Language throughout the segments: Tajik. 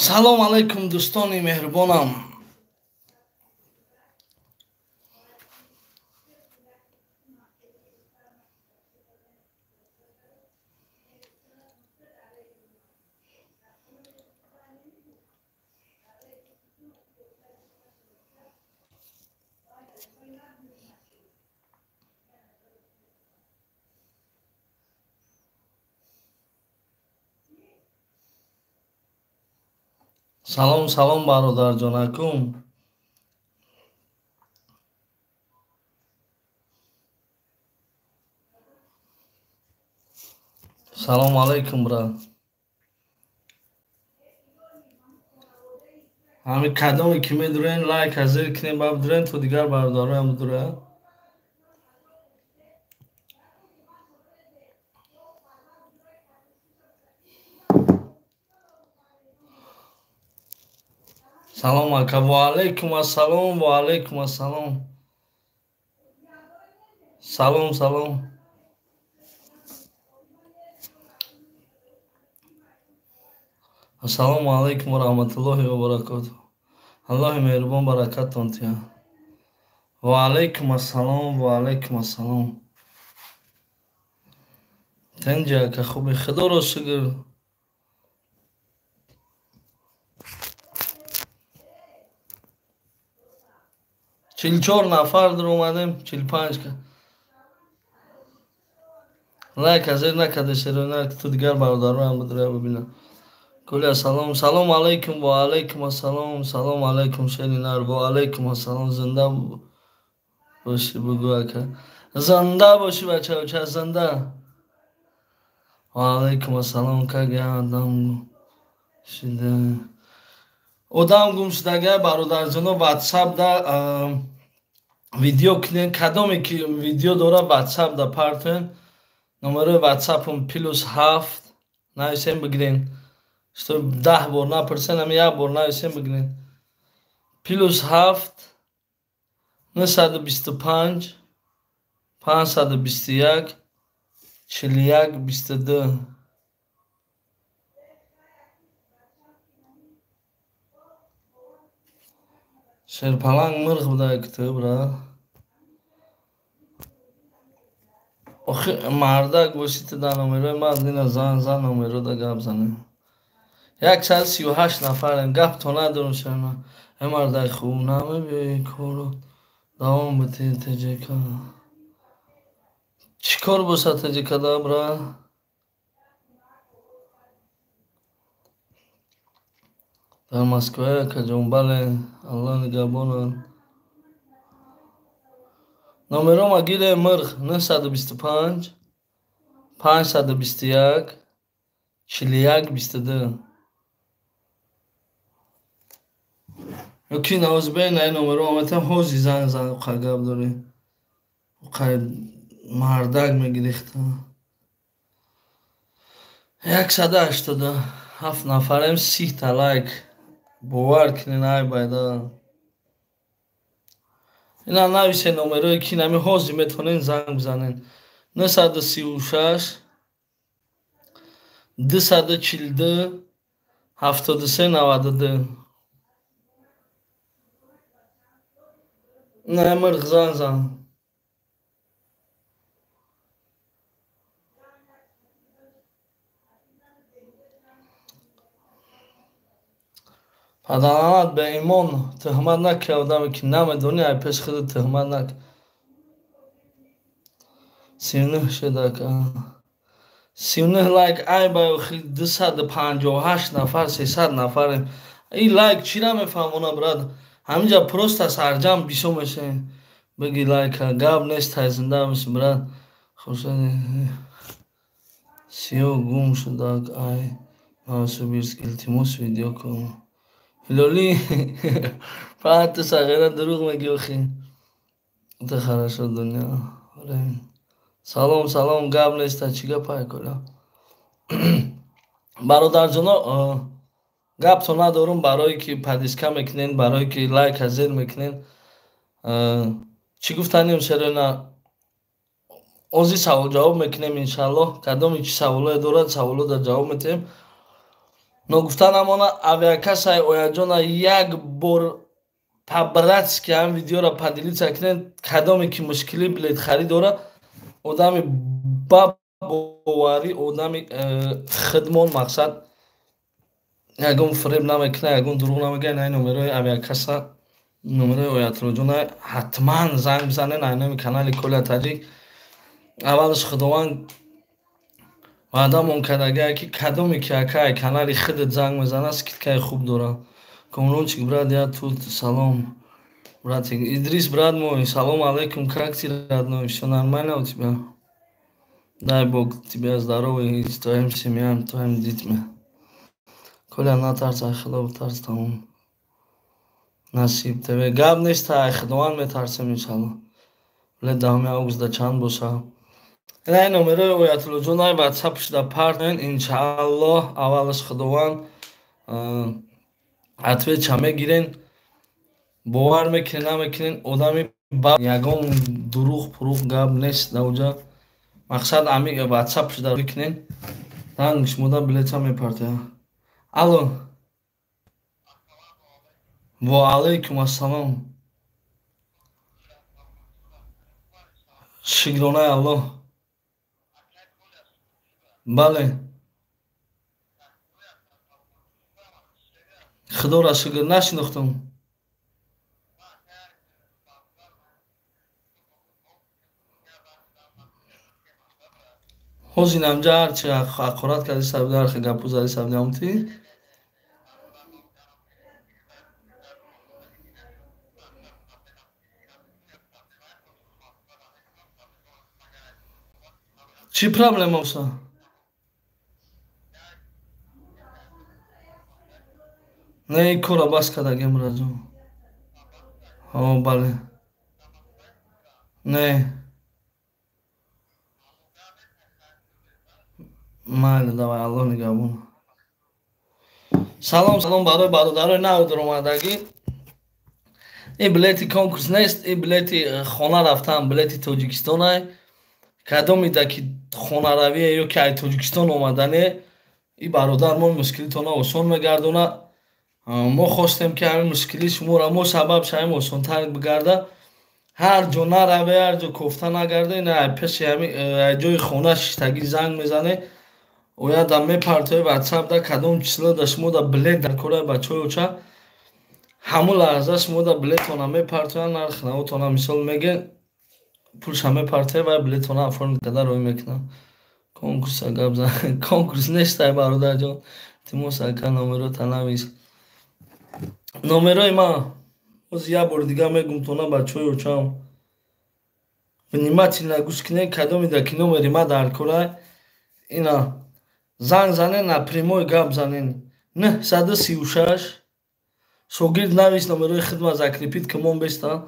Салом алайкум, дӯстони меҳрубонам. Салом, салом, бародарҷонакум. Салом алайкум, брат. Ҳами кадоме ки медурен, лайк ҳазир кунем, ба бидурен, то дигар бародароям бидуранд. Салом, ака. Ва алайкум ассалом, ва алайкум ассалом. Салом, салом. Ассалому алайкум ва раҳматуллоҳи ва баракотуҳ. Аллоҳи меҳрубон баракаттон диҳад. Ва алайкум ассалом, ва алайкум ассалом. Тенҷи, ака, хуби, худоро шукр. 44 нафар дар омадем, 45 ка. Лайк азир накарда шерона, ту дигар бародароям бидура бибинам. Куля, салом, салом алайкум, ва алайкум ассалом, салом алайкум, шери нар, ва алайкум ассалом, зинда бошӣ, бугӯ, ака. Зинда бошӣ, бачаоча, зинда. Ва алайкум ассалом, как я адам шида. Одам гум шудага, бародарҷоно, ватсап да видео кунен, кадоме ки видео дора, ватсап да партоен. Номерои ватсапам +7, нависем, бигирен. Что 10 бор напурсен, ами як бор нависем, бигирен. +7 925 521 41 22. Шерпаланг мирғ буда китоб ра. Охи, мардак боши, ту дар номерои ман дина зан зан, номеро да гап занем. 138 нафарем, гап то надорум шана. Э, мардак хуб намебиёи, корро давом бити ТЖК. Чӣ кор бошад ТЖК да, бра? Дар Москвае, акаҷон, бале, Аллоҳ нигаҳбонад. Номерома гире, мирғ, 925 521 41 22. Ёки навоз бе, на номеро омадам, ҳози занг зан, уқа гап дорӣ. Уқа мардак мегирихта. 187 нафарем, 30-та лайк. Бовар кунен, ай байда. Ина нависе номерое ки нами ҳозир метавонен занг бизанен. 936 242 73 92. Не, мирғ, занг зан. Падаранат ба имон, туҳмат накунӣ, одаме ки намедонӣ, ай пеши худат туҳмат накун. 39 шуд, ака. 39 лайк, ай ба охи, 258 нафар, 300 нафарем. Ин лайк чира мефаҳмона, брат? Ҳаминҷа просто сарҷам бисёр мешавем. Бигӣ лайка, гап нест, тай зинда бошӣ, брат. Хуршед сиё гум шудак, ай Новосибирск, илтимос, видео кун. Ҳилолӣ, фақат ту сағира дурӯғ мегӣ охи. Это хорошо, дунё. Салом, салом, гап нест, чӣ гапай, коля? Бародарҷоно, гапто надорум, барое ки подписка мекунен, барое ки лайк азер мекунен. Чӣ гуфтанем, шерона? Ози савол ҷавоб мекунем, иншаллоҳ. Кадоме чи саволое дорад, саволо дар ҷавоб метиҳем. Ногуфта намона, авиакассаи Ояджона як бор по-братски ҳам видеоро поделиться кунед. Кадоме ки мушкили билет харид дора, одами ба боварӣ, одами хидмон, мақсад ягон фиреб намекунад, ягон дурӯғ намегӯяд. Ин номерои авиакасса, номерои Оятуллоҷона ҳатман занг бизанед. Айноми канали Коля Таҷик. Аввалаш Худованд ваъдамон кардагае, ки кадоме ки акай канали худат занг мезанад, скидкаи хуб дорад. Комрончик, брат, я тут, салом, братик. Идрис, брат мой, салом алейкум, как ты, родной, всё нормально у тебя? Дай бог тебя здоровый и с твоим семьям, твоим детьми. Коля, натарс, ай Худо битарс, тамом. Насиб тебе. Гап нест, ай Худованд метарсем, иншалло. Билет 10 август да чанд боша? Ин номерои Оятуллоҷон ай ватсап шуда партен, иншалло, аввалаш Худованд ответша мегирен, бовар мекунен, намекунен, одами ягон дурӯғ пурӯғ гап нест даоҷа. Мақсад ами ватсап шуда бикунен, ранг шумода билетша мепартоя. Алло. Ва алайкум ассалом. Шукронаи Аллоҳ. Бале. Худоро шукр, нашинохтам. Ҳозир инамҷа ҳарчи ҳақорат карди сабди, ҳархе гапу зади сабди ҳамти. Чӣ проблема боса? Не, ин корро бас кардагем, браҷон. Ҳо, бале. Не. Майли, давай, Аллоҳ нигаҳбон. Салом, салом барои бародарои нав даромадагӣ. Ин билети конкурс нест, ин билети хона рафтан, билети Тоҷикистон ай. Кадомида ки хонаравие ё ки ай Тоҷикистон омадане, ин бародар мо мушкилитона осон мегардонад. Мо хостем, ки ҳамин мушкили шуморо мо сабаб шавем, осонтар бигарда. Ҳар ҷо нараве, ҳар ҷо кофта нагарда, ин пеши ҳамин ҷои хона шиштагӣ занг мезане, ояда мепартои ватсап да кадом число да шумо да билет дар кораи бачаҳои оча, ҳамун лаҳза шумо да билетона мепартоян, нарх навотона мисол меге, пулша мепартоя ва билетона оформить карда роҳӣ мекунад. Конкурса гап зан, конкурс нест, ай бародарҷон. Илтимос, ака, номерота навис. Номерои ман боз як бори дига мегум тона, бачаҳои очаам. Внимательно гӯш кунед, кадомида ки номери ма дар корай, ина занг занен, напрямой гап занен. 936, шогирд, навис номерои хидмат, закрепить кумон беста.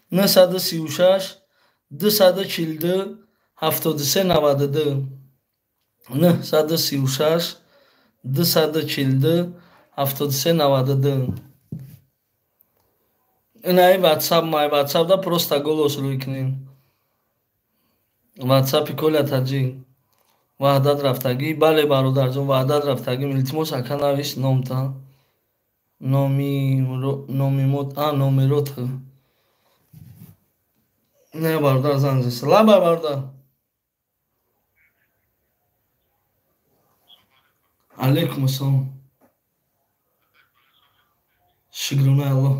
936 242 73 92, 936 242 73 92. Инаи ватсап май, ватсап да просто голос рӯй кунем. Ватсапи Коля Таҷик. Ваҳдат рафтагӣ, бале, бародарҷон, Ваҳдат рафтагӣ. Илтимос, ака, навис номта. Номи номимот, а номерот. Не, бародар занг зад. Лаба, бародар. Алейкум ассалом. Шукронаи Аллоҳ.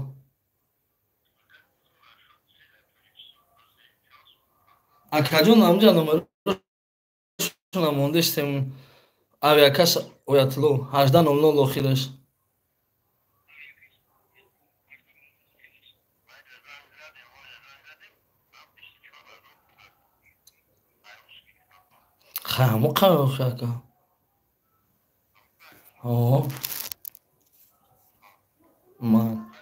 Акаҷон, ҳамҷа номерошона мондестем, авиакасс Оятулло, 18:00 охираш. Ҳамо охи, ака. О. Ман.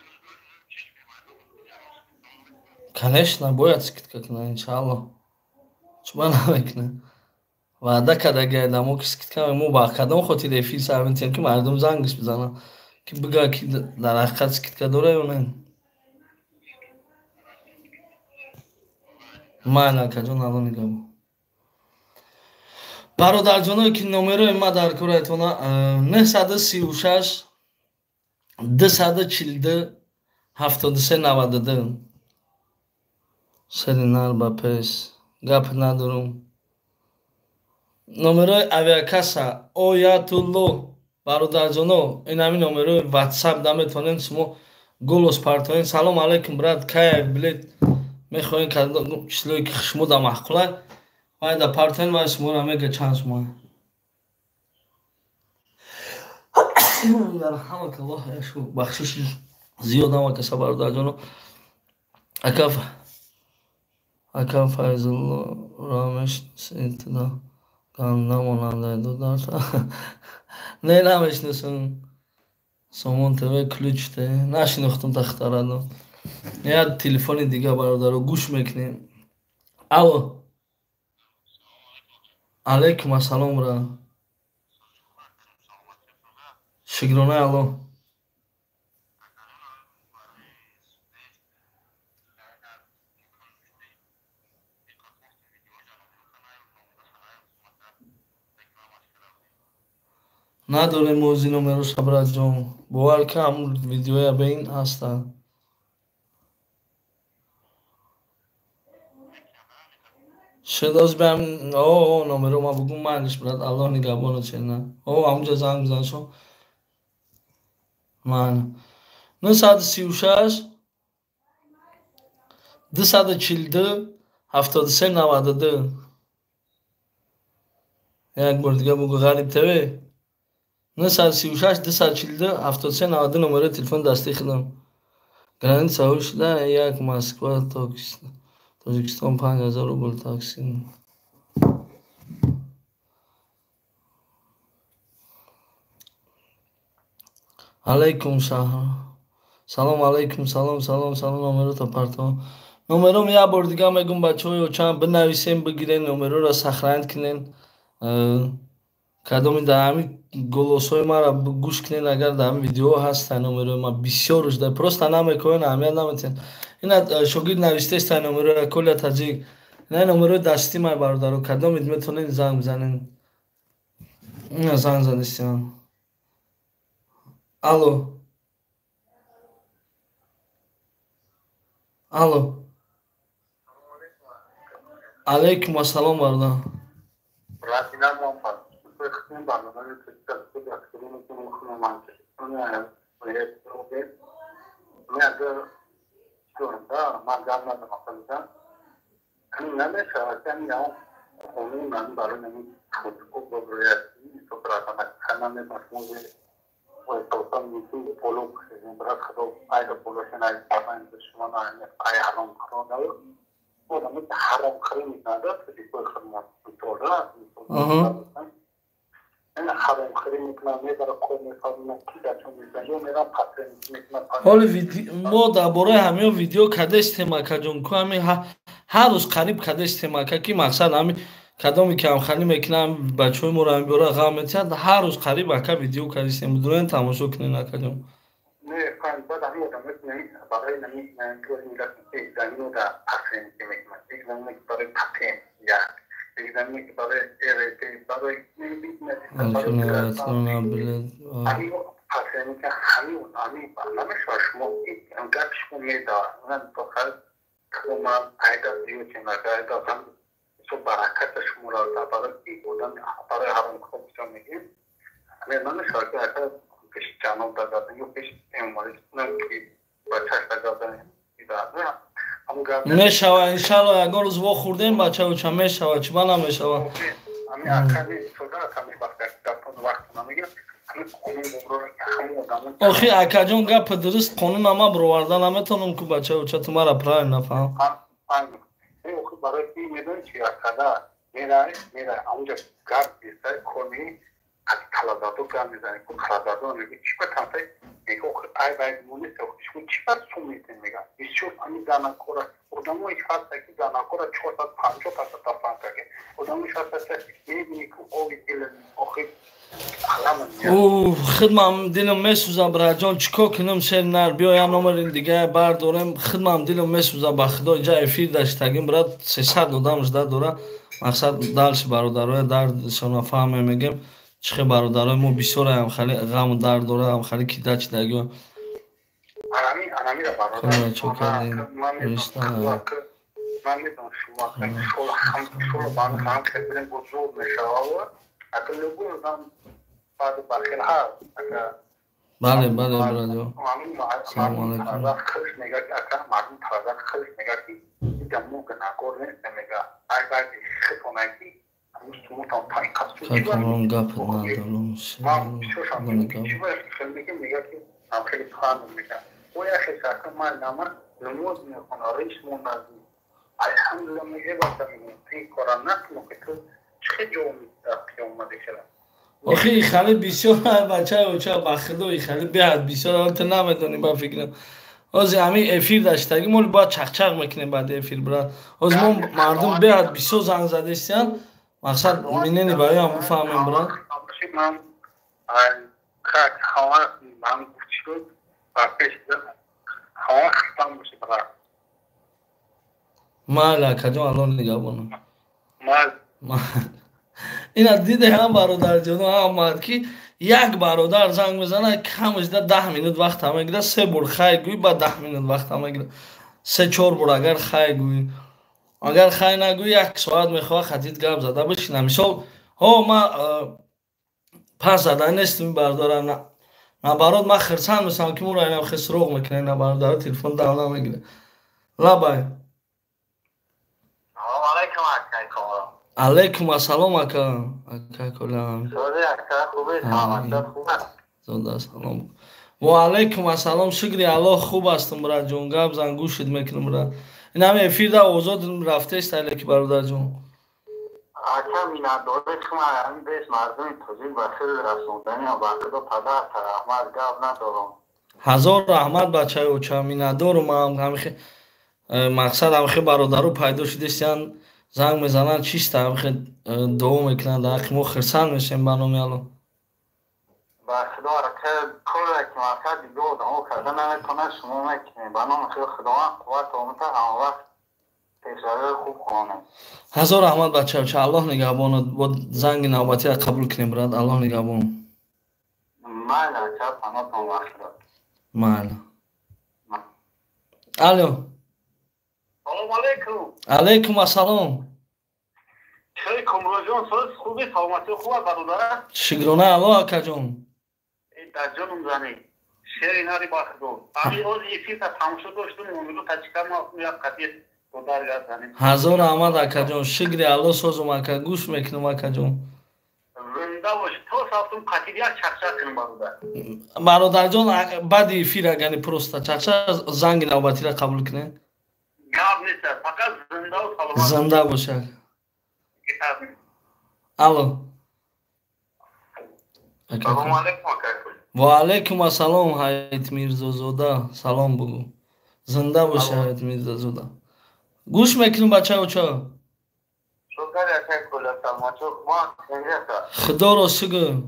Конечно, бояд скидка кунад, иншаалло. Чуба намекунад? Ваъда кардаги дамо, ки скидка. Мо ба кадом хотир эфир сар метиҳем, ки мардум зангш бизананд, ки бигӯяд, ки дар ҳақиқат скидка дора ё не. Майли, акаҷон, Алло нигаҳбон. Бародарҷоное ки номерои ма дар кораятона 936 242 73 92. Шери нар ба пеш гап надорум. Номерои авиакасса Оятулло бародарҷоно, ин ҳамин номерои WhatsApp да метавонед шумо голос партоен. Салом алейкум брат, кай билет мехоҳем, числое ки шумо да маъқула вай да партоен, вай шуморо мега чанд шумо. Ярҳамакаллоҳ, яшу бахшиш зиёд ҳамакаса бародарҷоно. Ака Файзулло рамешниситда ганда монанда дударта. Не намешнисам. Сомон ТВ ключ те нашинохтам тахтарадо. Я телефони дига бародаро гӯш мекунем. Алло. Алейкум ассалом ра. Шукрона алло. Надорем ози номероша братҷон. Бовар ки ҳамун видеоя ба ин ҳастанд. Шедоз бам о номеро ма бугум маниш брат, Аллоҳ нигаҳбонат чена. О ҳамунҷа занг бизан шо. Ман 936 242 73 92. Як бор дига бугу Ғариб ТВ. 936 242 73 92 номери телефон дастии худам. Граница шуда як Москва Тоҷикистон 5000 рубл такси. Алейкум шаҳр. Салом алейкум, салом, салом, салом, номерота парто. Номером як бор дига мегум бачаҳо, чанд бинависем, бигирен номероро сохранить кунен. Кадоми дар ҳамин голосҳои маро гӯш кунен, агар дар ҳамин видео ҳастанд номерои ма бисёрш да просто намекоен, аҳамият наметиҳанд. Ина шогирд навистеста номерои Коля Таҷик. Ина номерои дастии май бародаро, кадомид метавонед занг бизанед. Ина занг задистиам. Алло. Алло. Алейкум ассалом бародар. Ҳоли мо дар бораи ҳамин видео кадестем акаҷон, ку ҳамин ҳар рӯз қариб кадестем ака, ки мақсад ҳамин кадоме ки ҳамхалӣ мекунад, бачаҳои моро ҳамин бора ғам метиҳад, ҳар рӯз қариб ака видео кадестем. Бидурен тамошо кунен акаҷон. Мешава, иншалло, ягон рӯз вохӯрдем бачауча, мешава, чиба намешава. Охи акаҷон, гапи дуруст, қонуна ман бироварда наметавонам ку бачауча, ту мара правильно нафаҳм. Хидмам дилам месӯза браҷон, чӣ кор кунам шер нар, биё як номери дига бардорем. Хидмам дилам месӯза, ба худо, инҷа эфир даштагим брат, 300 одам жда дора. Мақсад дальше бародароя дардшона фаҳмем, мегем чӣ хел бародарои мо бисёраям хали ғаму дард дораам, хали кида чидагио. Чо кардем? Ман медонам, шумо шумо хел бузург мешавад, агар любой одам баъди бархел ҳаст, агар Бале, бале, брадо. Салому алайкум. Худш мега ки, ака, мардум тараза худш мега ки ида мо гунаҳкор нестем, мега ай баъди хитона ки Какамон гап надорам. Ман бисёршам чӣ мега ки ам хеле панд мега оя хесака ман нама намоз мехона, риш мондази, алҳамдулилла, мега баса мегӯям, ин кора накуно ки ту чӣ ҷо қиёмат хела. Охи, хали бисёр бачаи оча, ба худо, хали беҳад бисёр, ту намедонӣ, ба фикрам. Ҳозир ҳамин эфир даштагӣ мо бояд чақчақ мекунем баъди эфир, брат. Ҳозир мо мардум беҳад бисёр занг задестиян, мақсад минени бароям бифаҳмем, брат. Ман как ҳава ман гуфт ба пеш ҳава хастам боша, брат. Майли, акаҷон, Алло нигаҳбона. Ина диде ҳам бародарҷоно, ҳамад ки як бародар занг мезана, камаш да 10 минут вақта мегира, се бор хай гӯй, ба 10 минут вақта мегира, се чор бор агар хай гӯй, агар хай нагӯй, як соат мехоҳа хатид гап зада бишина. Мисол, ҳо, ма пас зада нестим бародара, наоборот, ман хирсанд мешавам, ки моро инам хел суроғ мекунад, ина бародара телефон дав намегира. Лабай. Алайкум ассалом, ака, ака Колям. Зода, салом. Ва алайкум ассалом, шукри Аллоҳ, хуб ҳастам, братҷон. Гап зан, гӯшит мекунам, брат. Ин ҳами эфир да озод рафтест, ки бародарҷон. Ака, миннатдорӣ хма ҳамин бес мардуми тоҷик ба хел расондани, ба худо, падарта раҳмат, гап надорам. Ҳазор раҳмат, бачаи оча, миннатдорум. Ҳамихе мақсад, ҳамихе бародаро пайдо шудестиян, занг мезананд, чиста ҳамихе дуо мекунанд дар ҳаққи мо, хирсанд мешавем, ба номи Алло. Ба худо, ака, коре ки мақсад дига одамо карда наметавонад, шумо мекунед. Ба номи худо, Худованд қувват омада, ҳамавақт пешравии хуб хонем. Ҳазор раҳмат, бачаоча, Аллоҳ нигаҳбонат. Бо занги навбатиро қабул кунем, брат, Аллоҳ нигаҳбон. Майли, ака, панотон вақт. Майли, алло. Салому алайкум. Алайкум ассалом. Чӣ, Комроҷон, соз, хуби, саломатӣ хуб аст, бародара? Шукрона Аллоҳ, акаҷон. Дар ҷонум зани шери нари, ба худо, ами оз эфирта тамошо доштум, умиду тачика ма як қадир. Ҳазор раҳмат, акаҷон, шукри Алло, созум, ака, гӯш мекунам, акаҷон. Зинда бош, то сафтум қатир як чақчақ кунем, бародар. Бародарҷон, баъди эфир агани просто чақчақ, занги навбатиро қабул кунед. Гап нест, фақат зиндаву саломат. Зинда бош. Алло. Салому алайкум, ака. Ва алайкум ассалом, Ҳаят Мирзозода, салом бугӯ. Зинда бош, Ҳаят Мирзозода, гӯш мекунем, бачаоча. Шукр, ака Коля, саломатӣ хуб? Худоро шукр.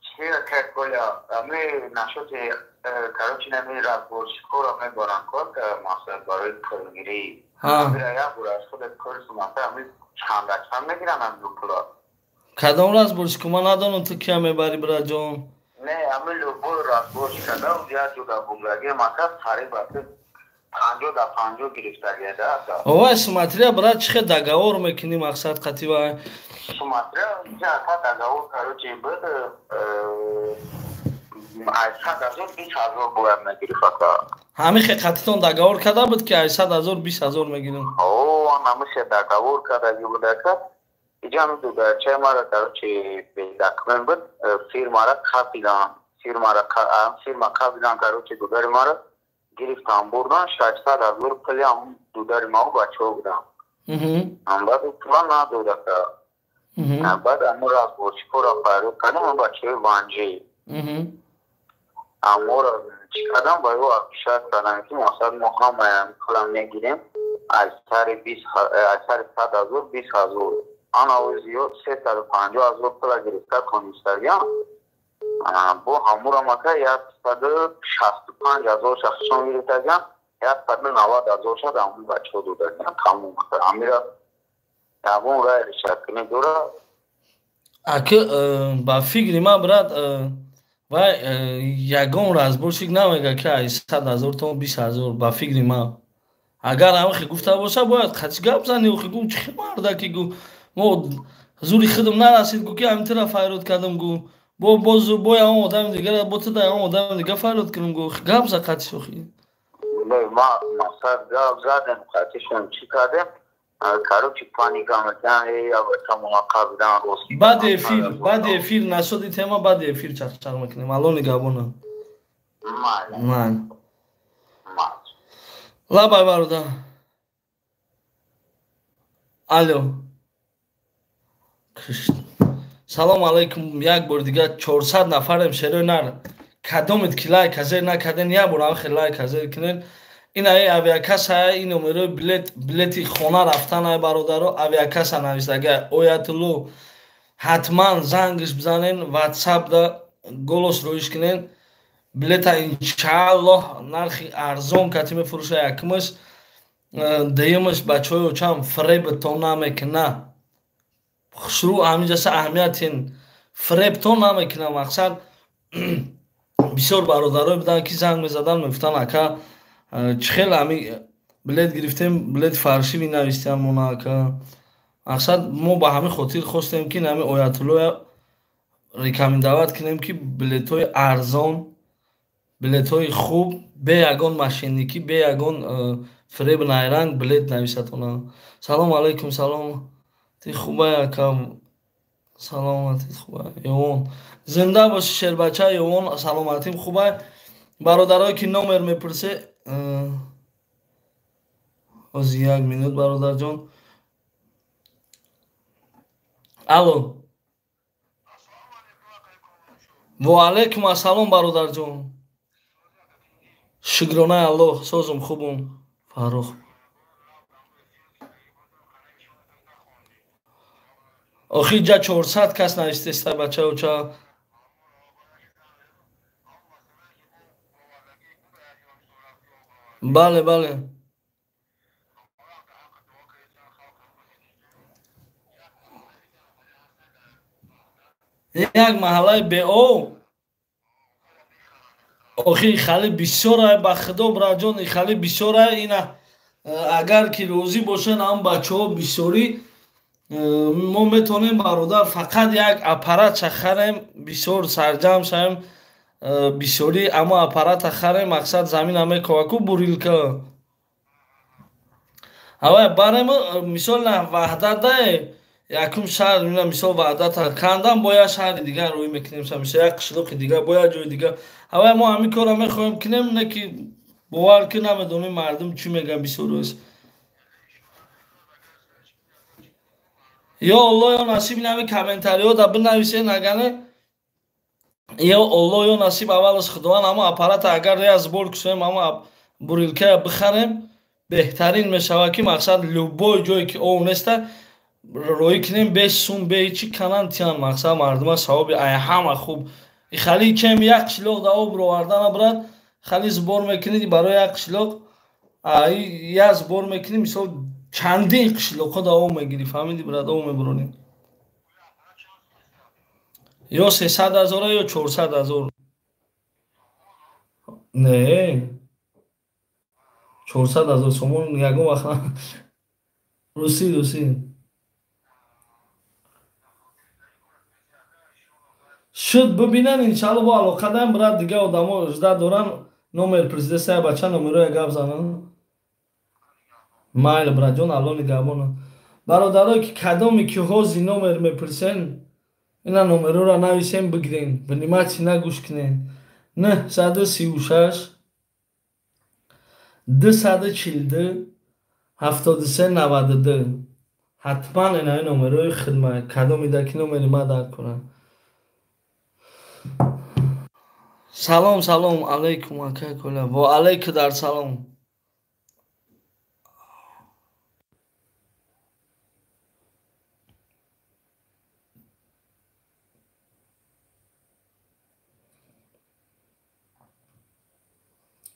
Чи, ака Коля, ами нашоти, короче, нами разборщикоро мебаран кор, масалан, барои пулгирӣ. Як бор аз худат курсу, масалан, ами чанда чанд мегиранд ами пула? Кадом разборщику? Ман надонам, ту кия мебарӣ, браҷон? Не, ами любой разборщика да, як ҷуда бумлаги мака қариб 50 да 50 гирифтагия да. Ова, смотря, брат, чӣ хел договор мекунӣ, мақсад қатива. Смотря, ака, договор, короче, буд, аз 100 000 20 000 бояд мегирифт, ака. Ҳамин хел қатитон договор карда буд, ки аз 100 000 20 000 мегирам? О, ҳамин договор кардаги буд, ака. Иҷа дударчаи мара, короче, бедокумент буд, фирмара қапидан, фирмара, фирма қапидан, короче, дудари мара гирифтан, бурдан, 600 000 пули ҳам дудари мау бачаҳо будам. Баъд пула надод, ака. Баъд ҳамун разборщикоро фарёд кардам, бачаҳои ванҷӣ аморо чӣ кардам, ба ё шарт кардам, ки масалан мо ҳамаям пула мегирем аз сари 100 000 20 000, ана зиёд 350 000 пула гирифта тонистагиам, бо ҳамурам, ака, 165 000 шахсшон гирифтагиам, 190 000 шад ҳамун бачаҳо додагиам, тамом, амира. Ягон рай шакни дора. Аки ба фикри ман брат, вай ягон разборщик намега ки ай 100 000 томон 20 000 ба фикри ман. Агар ҳамахи гуфта боша, бояд қати гап зани, охи гу чӣ мардаки гу мо зури худам нарасид гу ки ҳамин файрод кардам гу бо боз бо ягон одами дигар бо ту да ягон одами дигар файрод кунам гу гап за қати охи. Ма мақсад гап задем қатишон чӣ кардем? Короче, паника мекунам, эй абатамона қабидан рост. Баъди эфир нашуди тема, баъди эфир чақчақ мекунем. Алло нигаҳбона. Майли. Лабай бародар. Алло. Салом алейкум. Як бор дигар 400 нафарем шерои нар. Кадомед ки лайк ҳазер накарден, як бор ҳам лайк ҳазер кунед. Ин ай авиакасса, ин номерои билети хона рафтан ай бародаро, авиакасса навист. Агар Оятулло ҳатман зангш бизанен, WhatsApp да голос роиш кунен. Билета иншааллоҳ нархи арзон кати мефурӯша якумаш, дуюмаш бачаҳои очам фиребтон намекуна. Хушрӯ ҳаминҷаса аҳамиятин фиребтон намекуна. Мақсад бисёр бародарое буданд ки занг мезаданд, мегуфтанд ака чӣ хел ҳами билет гирифтем, билет фаршиви навистиям мона ака. Мақсад мо ба ҳамин хотир хостем ки ҳами Оятуллоя рекомендовать кунем ки билетҳои арзон, билетҳои хуб, бе ягон мошенникӣ, бе ягон фиреб найранг билет нависатона. Салом алейкум, салом. Ти хубай ака? Саломатит хубай. Ёвон. Зинда боши шербача Ёвон, саломатим хубай. Бародарое ки номер мепурсе, ози як минут бародарҷон. Алло. Ва алейкум ассалом бародарҷон. Шукронаи Аллоҳ, созум хубум. Фаррух. Охи ҷа 400 кас навистеста бача оча. Бале, бале. Як маҳаллаи беоб. Охи хали бисёр ба худо браҷон, хали бисёр ина агар ки розӣ бошанд ҳам бачаҳо бисёрӣ мо метавонем бародар фақат як аппаратша харем, бисёр сарҷам шавем, бисёрӣ аммо аппарата харем, мақсад замина мековаку бурилка. Авай барем мисол на Ваҳдатдае якум шаҳр мина мисол Ваҳдата кандан бо як шаҳри дигар рӯй мекунем, мисол як қишлоқи дигар бо як ҷои дигар. Авай мо ҳамин корро мехоҳем кунем, не ки бовар ки намедонем мардум чӣ мегӯянд бисёр. Ё Аллоҳ ё насиб ин ҳамин комментариҳо да бинависен, агане ё Аллоҳ ё насиб аввалаш Худованд ҳама аппарата агар я сбор кунем, ҳама бурилкая бихарем, беҳтарин мешавад ки мақсад любой ҷое ки ов неста роӣ кунем, бе сум бе ҳечи канан тиан мақсад мардума савоби ай ҳама хуб. Хали кем як қишлоқ да об ровардана брат, хали сбор мекунӣ барои як қишлоқ, ай я сбор мекунӣ мисол чандин қишлоқҳо да об мегирӣ, фаҳмидӣ брат, об мебуронӣ. Ё 300 000 ё 400 000. Не, 400 000 сомон ягон вақт русӣ русӣ. Шуд бибинан иншалло бо алоқа даем брат, дигар одамо жда доран номер президент бача номероя гап занан. Майли братҷон, Алло нигаҳбона. Бародарое ки кадоме ки ҳози номер мепурсен, ина номерора нависен бигирен, внимательно гӯш кунен. 936 242 73 92. Ҳатман инаи номерои хидмат, кадомида ки номери ма дар кунам. Салом, салом алейкум ака Коля. Ва алейку дар салом.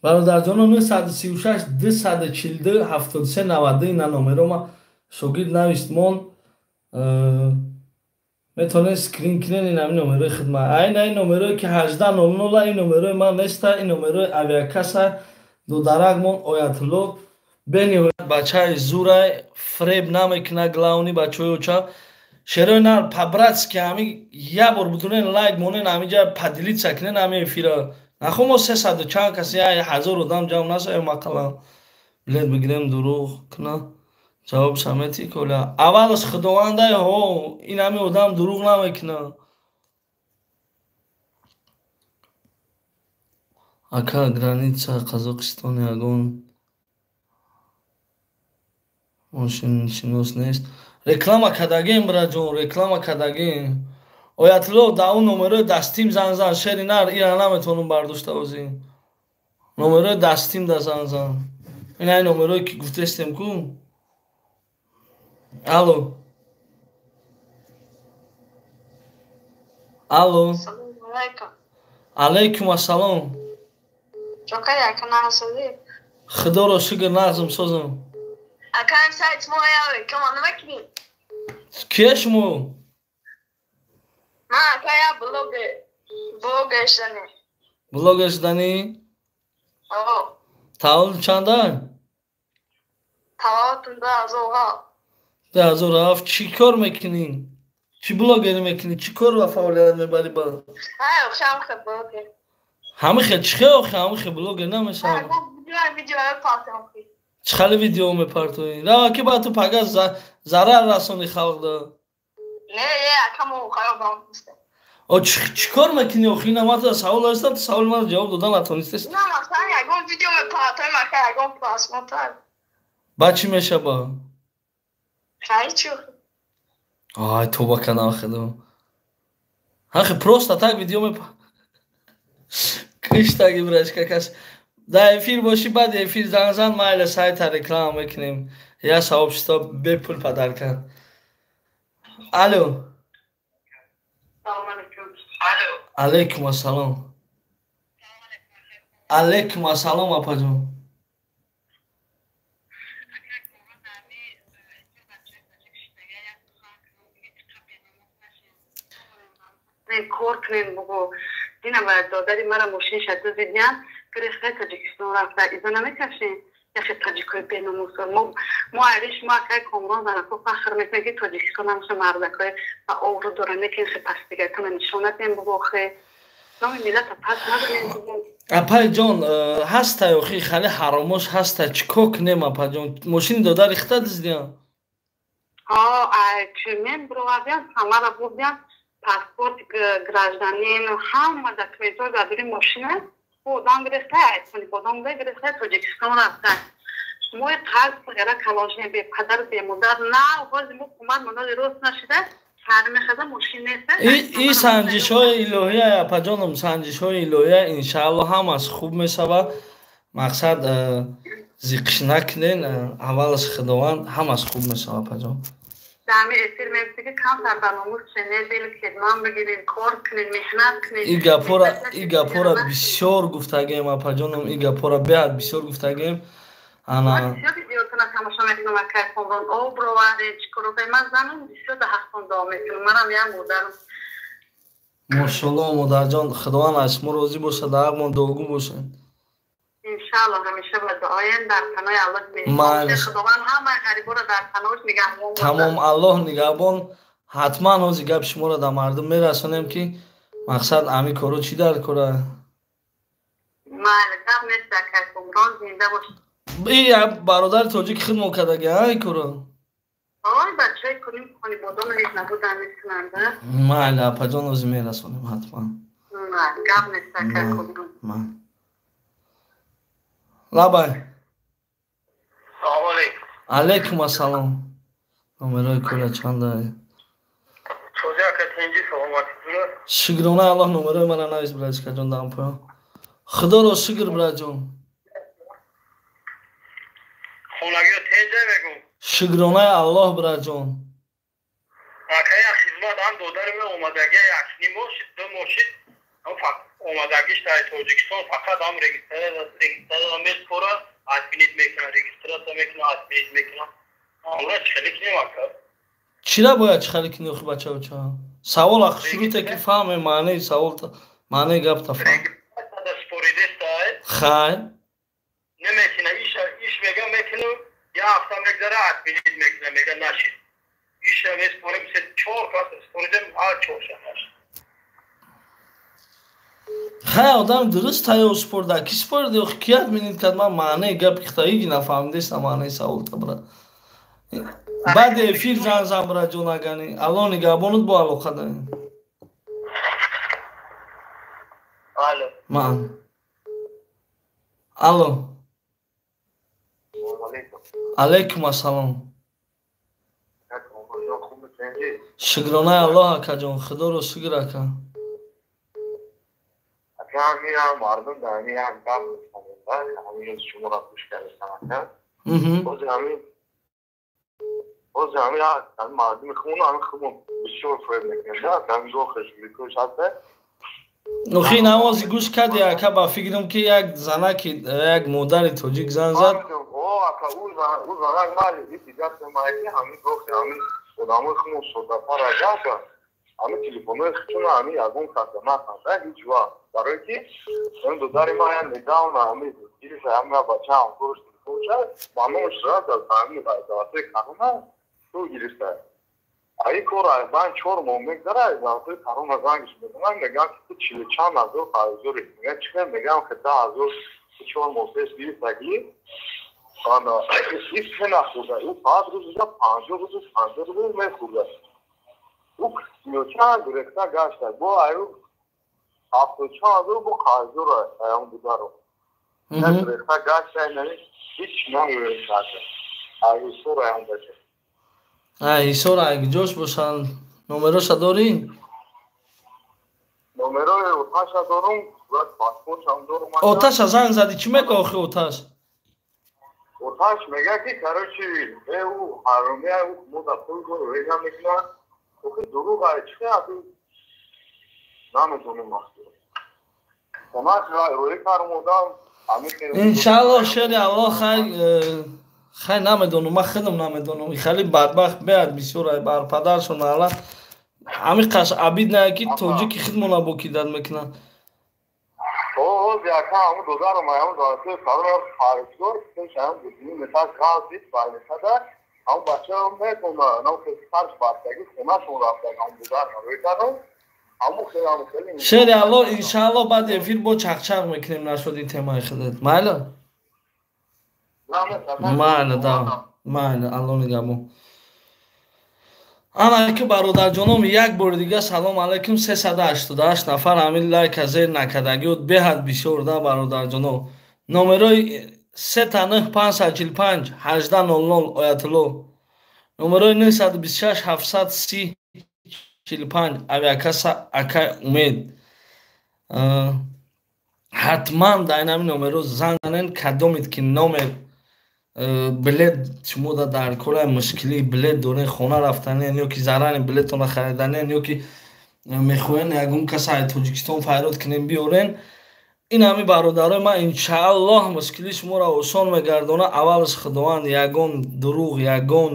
Бародарҷоно 936 242 73 92 ина номеро ма шогирд навист мон. Метавонед скрин кунед ин ҳамин номерои хидмат. Айн ин номерое ки 18:00 ин номерои ман неста, ин номерои авиакасса додаракмон Оятулло. Бениҳоят бачаи зурай, фреб намекунад, главни бачаҳои оча. Шерои нар по-братски ҳами як бор будунен лайк монен, ҳамиҷа поделиться кунен ҳами эфира. Нахо мо 300 чанд каси, 1000 одам ҷамъ нашавем ақаллан. Билет бигирем дурӯғ куна. Ҷавоб шамети коля. Аввалаш худовандай ҳо, ин ҳами одам дурӯғ намекунад. Ака граница Қазоқистон ягон мошиншинос нест. Реклама кардагем, браҷон, реклама кардагем. Оятулло да он номерои дастим зан зан, шери нар ира наметавонам бардошта бозӣ. Номерои дастим да зан зан. Ин ай номерое ки гуфтестем ку. Алло. Алло. Алейкум ассалом. Худоро шукр, нағзм созам. Кия шумо? Блогер шуданӣ? Таваллуд чанда? 2007. Чӣ кор мекунӣ? Чӣ блогерӣ мекунӣ? Чӣ кор ва фаъолият мебарӣ ба? Ҳамихе чӣ хел охи ҳамихе блогер намешавам. Чӣ хеле видео мепартоӣ? Рава ки ба ту пага зарар расони халқ да. О чӣ кор мекунӣ охи? Ина ман савол дорам, ту саволи маро ҷавоб дода натонистест. Ба чӣ мешава? Ай тоба кардам худо. Ҳахе просто так видео мепа. Киштаги брашка кас. Дар эфир бошӣ, баъди эфир зан зан, майла сайта реклама мекунем. Я сообщество бепул подарка. Алло. Алейкум ассалом. Алейкум ассалом, апаҷон. Кор кунем бугу. Дина ба додари мара мошин шаду диднян, гирифта Тоҷикистон рафта. Изо намекашем? Яхе тоҷикои беномус. Мо ариш мо акай Комрон занако фахр мекунем ки Тоҷикистон ҳамаша мардакои ба обрӯ доранд, лекин хе пастигартона нишон надиҳем бугу охе. Номи миллата пас надонем бугу. Апай ҷон, ҳастай охи хали ҳаромош ҳастай. Чӣ кор кунем апаҷон? Мошини додари хита диздиям? Ҳо, чӯмен бировардиям, самара бурдиям. Паспорт гражданин ҳама документҳо дар дури мошина одам гирифта, одам гирифта Тоҷикистон рафта. Мои қарз гара калоншин бепадар бемодар на ҳози мо кумак моноди рост нашида сар мехаза мошин нест. И санҷишҳои илоҳия апаҷоном, санҷишҳои илоҳия иншаалло ҳамаш хуб мешавад. Мақсад зиқш накунен, аввалаш Худованд ҳамаш хуб мешавад апаҷон. Дами эфир мегӯяд ки камтар ба номус ченел кедман бигирем, кор кунем, меҳнат кунем. И гапора бисёр гуфтагем апаҷоном, и гапора беҳад бисёр гуфтагем. Ана бисёр видеотона тамошо мекунам акай Комрон, оброваред, чӣ кор кунем? Ман занам бисёр да ҳақтон дуо мекунам. Манам як модарам. Мошалло модарҷон, Худованд аз шумо розӣ бошад, дар ҳақмон дуогӯ бошад. Иншаалло ҳамеша ба дуоем, дар паноҳи Аллоҳ меҳрибон. Худованд ҳамаи ғариборо дар паноҳаш нигаҳбон бошад. Тамом, Аллоҳ нигаҳбон. Ҳатман ҳози гапи шуморо дар мардум мерасонем ки мақсад ҳамин коро чӣ дар кора. Майли, гап нест акай Комрон, зинда бош. И бародари тоҷик хидмат кардаги ин коро. Ой, бачаи куним хонибодон низ набудан мекунанд. Майли апаҷон, ҳози мерасонем ҳатман. Гап нест акай Комрон. Лабай. Салом алейкум. Алейкум ассалом. Номерои коля чанда? Шукрона Аллоҳ, номерои мана навис братишкаҷон дар поён. Худоро шукр братҷон. Хонагиё тенҷа мегӯм. Шукронаи Аллоҳ братҷон. Ака як хизмат ҳам додари ман омадагия як ним моҳ шид, ду моҳ шид. Омадагиш дар Тоҷикистон фақат ҳам регистратсия меспора, админит мекунад, регистратсия мекунад, админит мекунад. Амра чӣ хеле кунем ака? Чира бояд чӣ хеле кунӣ охи бачаоча? Савол ах шуруте ки фаҳме маънеи савол, маънеи гапта фаҳм. Хай. Намекина, иш мега мекину, я ҳафта мегзара, отменить мекуна, мега нашид. Иша меспорем, се чор кас споридем, ҳар чорша нашид. Хай, одам дуруст тайёр спорда. Ки спориди охи, ки отменить кард? Ман маънеи гапи хитаиги нафаҳмидестам, маънеи саволта, брат. Баъди эфир занг зан, брат ҷон, агани. Алло нигаҳбонут, бо алоқа дарем. Алло. Ман. Алло. Алейкум ассалом. Шукронаи Аллоҳ, акаҷон, худоро шукр, ака. Мардум дар ҳамин як гап мезананд, ҳамин шуморо гӯш кардастам, ака. Бози ҳамин мардуми худмон, ҳамин худмон бисёр фоид мекунем, ҳамин гохеш бикӯш ҳаста. Охи навози гӯш карди, ака, ба фикрам ки як занаки, як модари тоҷик занг зад. Ака, ӯ занак мали ҳамин гохи ҳамин одамои худмон соддатар ака, ҳамин телефонҳои худшона ҳамин ягон каса натанда ҳеҷ вақт, барое ки ин додари ман я недавно ҳамин гирифта, ҳамин бача ҳамкораш телефонша ба номаш рафт, аз ҳамин давлатҳои корона ту гирифта. Ин кор баъд 4 моҳ мегзара, аз давлатҳои корона зангиш мезананд, мегӯянд ки ту чилу чанд ҳазор қарздорӣ. Мегӯянд чӣ? Мегӯям ки 10 000 4 моҳ пеш гирифтагӣ. Ҳеҷ нахӯрда, ӯ фақат рӯза 50 рӯз, 50 рӯз мехӯрда. Ӯ сиёчанд гирифта гашта, бо аю ҳафтоду чанд ҳазор бо қарздора аям бударо гирифта гашта, ҳеҷ намеёнкарда. Ҳисор аям бача. Ҳисор ҷош бошанд. Номероша дорӣ? Номерои оташа дорум, паспортшам дорум. Оташа занг задӣ, чӣ мега охи оташ? Оташ мега ки, короче, ӯ ҳаромия, ӯ мода пул рега мекунад. Охи дурӯғ ай, чӣ намедонем, хонаш рӯи карм одам. Иншааллоҳ, шери Аллоҳ. Хай, хай, намедонам, ман худам намедонам. Хеле бадбахт беад бисёр ай, бар падаршон ала. Ҳамин қаш абид нае ки тоҷики худмона бо кидат мекунад. Ҳози ака, ҳамун додарам ҳамун давлатҳои қарор қарздор пеш ҳамун меташ ғалзид балесада, ҳамун бача метона нам харҷ бастагӣ, хонашон рафтаг, ҳамун додарам рӯй кардам. Шери Алло, иншаалло, баъди эфир бо чақчақ мекунем нашуд ин темаи худат. Майла, майла, да, майла, Алло нигаҳбон. Ана ки бародарҷоном, як бори дига салом алайкум. 388 нафар ҳамин лайка зер накардагиёт беҳад бисёр да, бародарҷоном. Номерои 3 9 545 18 00 Оятулло, номерои 926 730 45 авиакасса акай Умед. Ҳатман дар ин ҳамин номеро занг занен. Кадомед ки номер билет шумо дар кора мушкилии билет дорен, хона рафтанен ё ки зарани билетона хариданен, ё ки мехоҳен ягон каса аз Тоҷикистон файрод кунен биёрен, ин ҳами бародарои ман иншааллоҳ мушкилии шуморо осон мегардонад. Аввалаш Худованд, ягон дурӯғ, ягон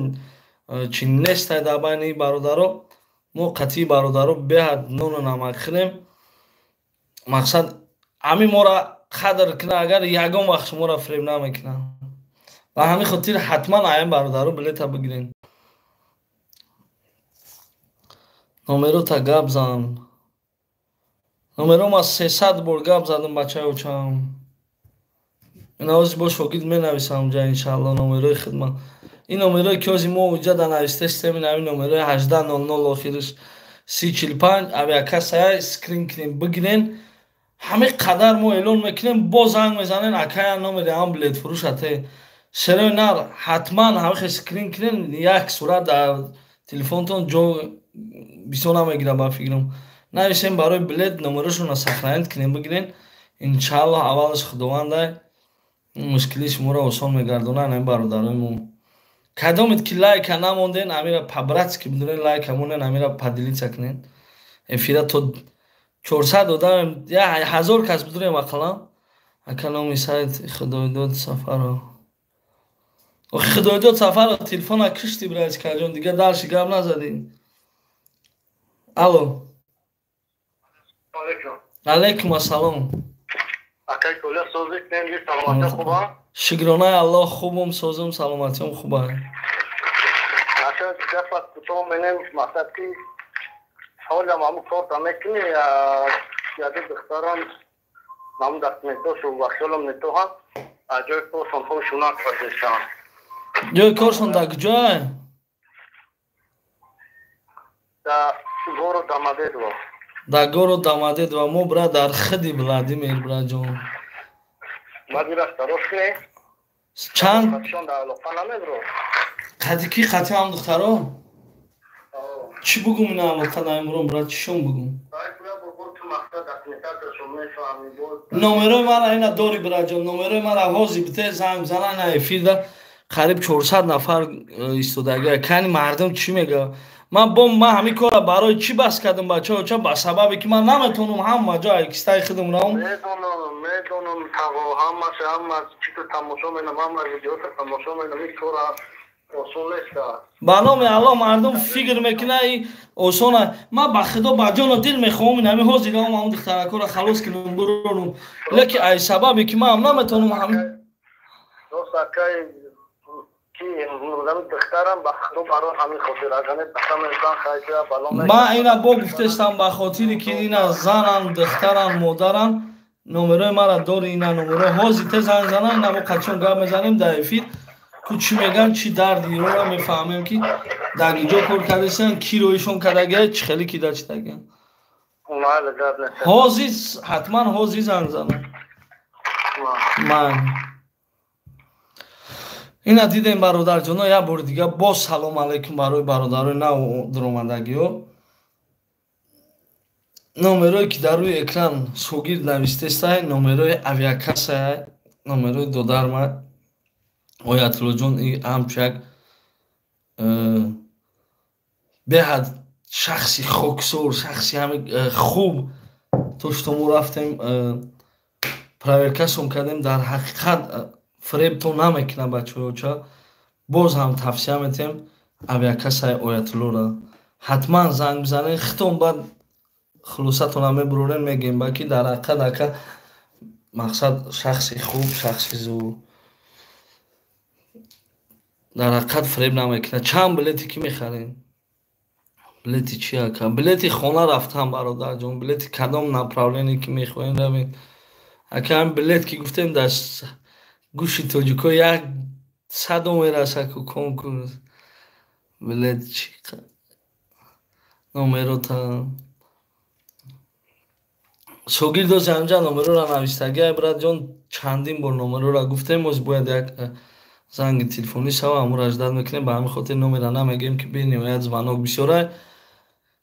чи нестай дар байни бародаро. Мо қатъии бародаро беҳад нону намак хӯрем. Мақсад ҳамин моро қадр кунад, агар ягон вақт шуморо фиреб намекунад. Ба ҳамин хотир ҳатман аям бародаро билета бигирен. Номерота гап зан. Номеро ма 300 бор гап задам, бачаи очам. Инаози бо шогирд менависам ҷа, иншаалло, номерои хидмат. Ин номерое ки ҳози мо уҷа да навистестем, ин ҳамин номерои 18 00 охириш 30 45 авиакассая скрин кунем, бигирен. Ҳамин қадар мо эълон мекунем, боз занг мезанен: «Акая, номери ҳам билетфурӯш ате». Шерои нар, ҳатман ҳамихе скрин кунен, як сурат дар телефонтон ҷо бисёр намегирад, ба фикрам. Нависем барои билет, номерошонро сохранить кунем, бигирен. Иншааллоҳ, аввалаш Худовандай мушкилии шуморо осон мегардонад. Ин бародарои мо, кадомед ки лайка намонден, амира по-братски бидурен, лайка монен, амира поделиться кунен эфира. То 400 одам, я 1000 кас бидурем ақаллан. Ака, номи сайт Худойдод Сафаров. Охи Худойдод Сафаров телефона кишти братикаҷон, дига дарши гап назадӣ. Алло. Алейкум ассалом. Шукронаи Аллоҳ, хубум, созум, саломатиам хуба. Ҷои коршон дар куҷое? Дар город Домодедово. Мо бра дар хиди Владимир, браҷон. Чанд қади ки қати ҳам духтаро? Чӣ бугум ина алоқа дар имрон, бра, чишон бугум? Номерои мара ина дори, браҷон, номерои мара ҳозир бите занг бизана. Ина эфирда қариб 400 нафар истодагия. Кани мардум чӣ мега? Ман бо ман ҳамин кора барои чӣ бас кардам, бачаҳо? Ча ба сабабе ки ман наметавонам ҳама ҷо кистаи худам равам. Медонам, таво, ҳамаш, ҳама чӣ ту тамошо менам, ҳама видеото тамошо менам, ин кора осон нест. Ба номи Аллоҳ, мардум фикр мекунад и осона. Ман ба худо ба ҷону дил мехоҳам ин ҳамин ҳозир равам, ҳамон духтаракҳоро халос кунам, бурорам, лекин ай сабабе ки ман наметавонам ҳамин. Ман ина бо гуфтестам, ба хотире ки ина занам, духтарам, модарам, номерои мара дори, ина номерои ҳозир те занг занам, ина мо қачон гап мезанем дар эфир, ку чӣ меган, чӣ дарди ироро мефаҳмем, ки дар иҷо кор кардастан, ки роишон кардагия, чӣ хеле кида чидагия. Ҳозир ҳатман ҳозир занг занам. Ман ина дидем, бародарҷоно, як бори дига боз салом алейкум барои бародарои нав дуромадагиҳо. Номерое ки дар рӯи экран шогирд навистестай, номерои авиакассая, номерои додарма Оятуллоҷон, ҳамчу як беҳад шахси хоксор, шахси ҳами хуб, то что мо рафтем проверкашон кардем, дар ҳақиқат фиребтон намекунад, бачаҳоча. Боз ҳам тавсия метем авиакассаи Оятуллоро ҳатман занг бизанед, хитон баъд хулосатона мебурорем, мегӯем ба ки дар ҳақиқат ака мақсад шахси хуб, шахси зур, дар ҳақиқат фиреб намекунад. Чанд билете ки мехарем? Билети чи, ака? Билети хона рафтан, бародарҷон, билети кадом направление ки мехоҳем равем, ака. Ҳам билет ки гуфтем, дар гӯши тоҷико як садо мераса ку конкурс билет чи номерота шогирдози ҳамҷа номерора навистагия, братҷон. Чандин бор номерора гуфтем, оз бояд як занги телефонӣ шава, ҳамуро ждать мекунем. Ба ҳамин хотир номера намегӯем, ки бениҳоят звонок бисёра.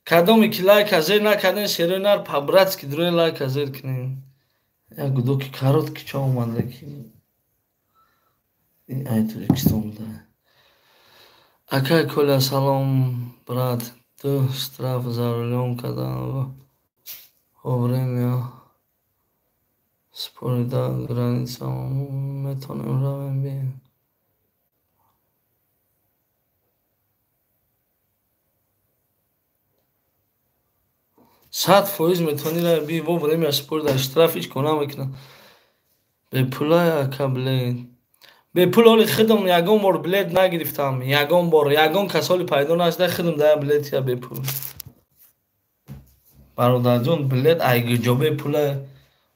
Кадоме ки лайка зер накардем, серои нар, по-братски дурои лайка зер кунем. Як гудоки короткий чо омада ки ай Тоҷикистон буда. Акай Коля, салом, брат, ду штраф за рулём кардам, вовремя спорида граница, метавонем равем бием? 100% метавонӣ рави бии, вовремя спорида, штраф ҳеҷ кор намекунад. Бепулай, ака, билет бепул. Оли худам ягон бор билет нагирифтам, ягон бор ягон касоли пайдо нашуда, худам дая билетия бепул. Бародарҷон, билет айгиҷо бепула?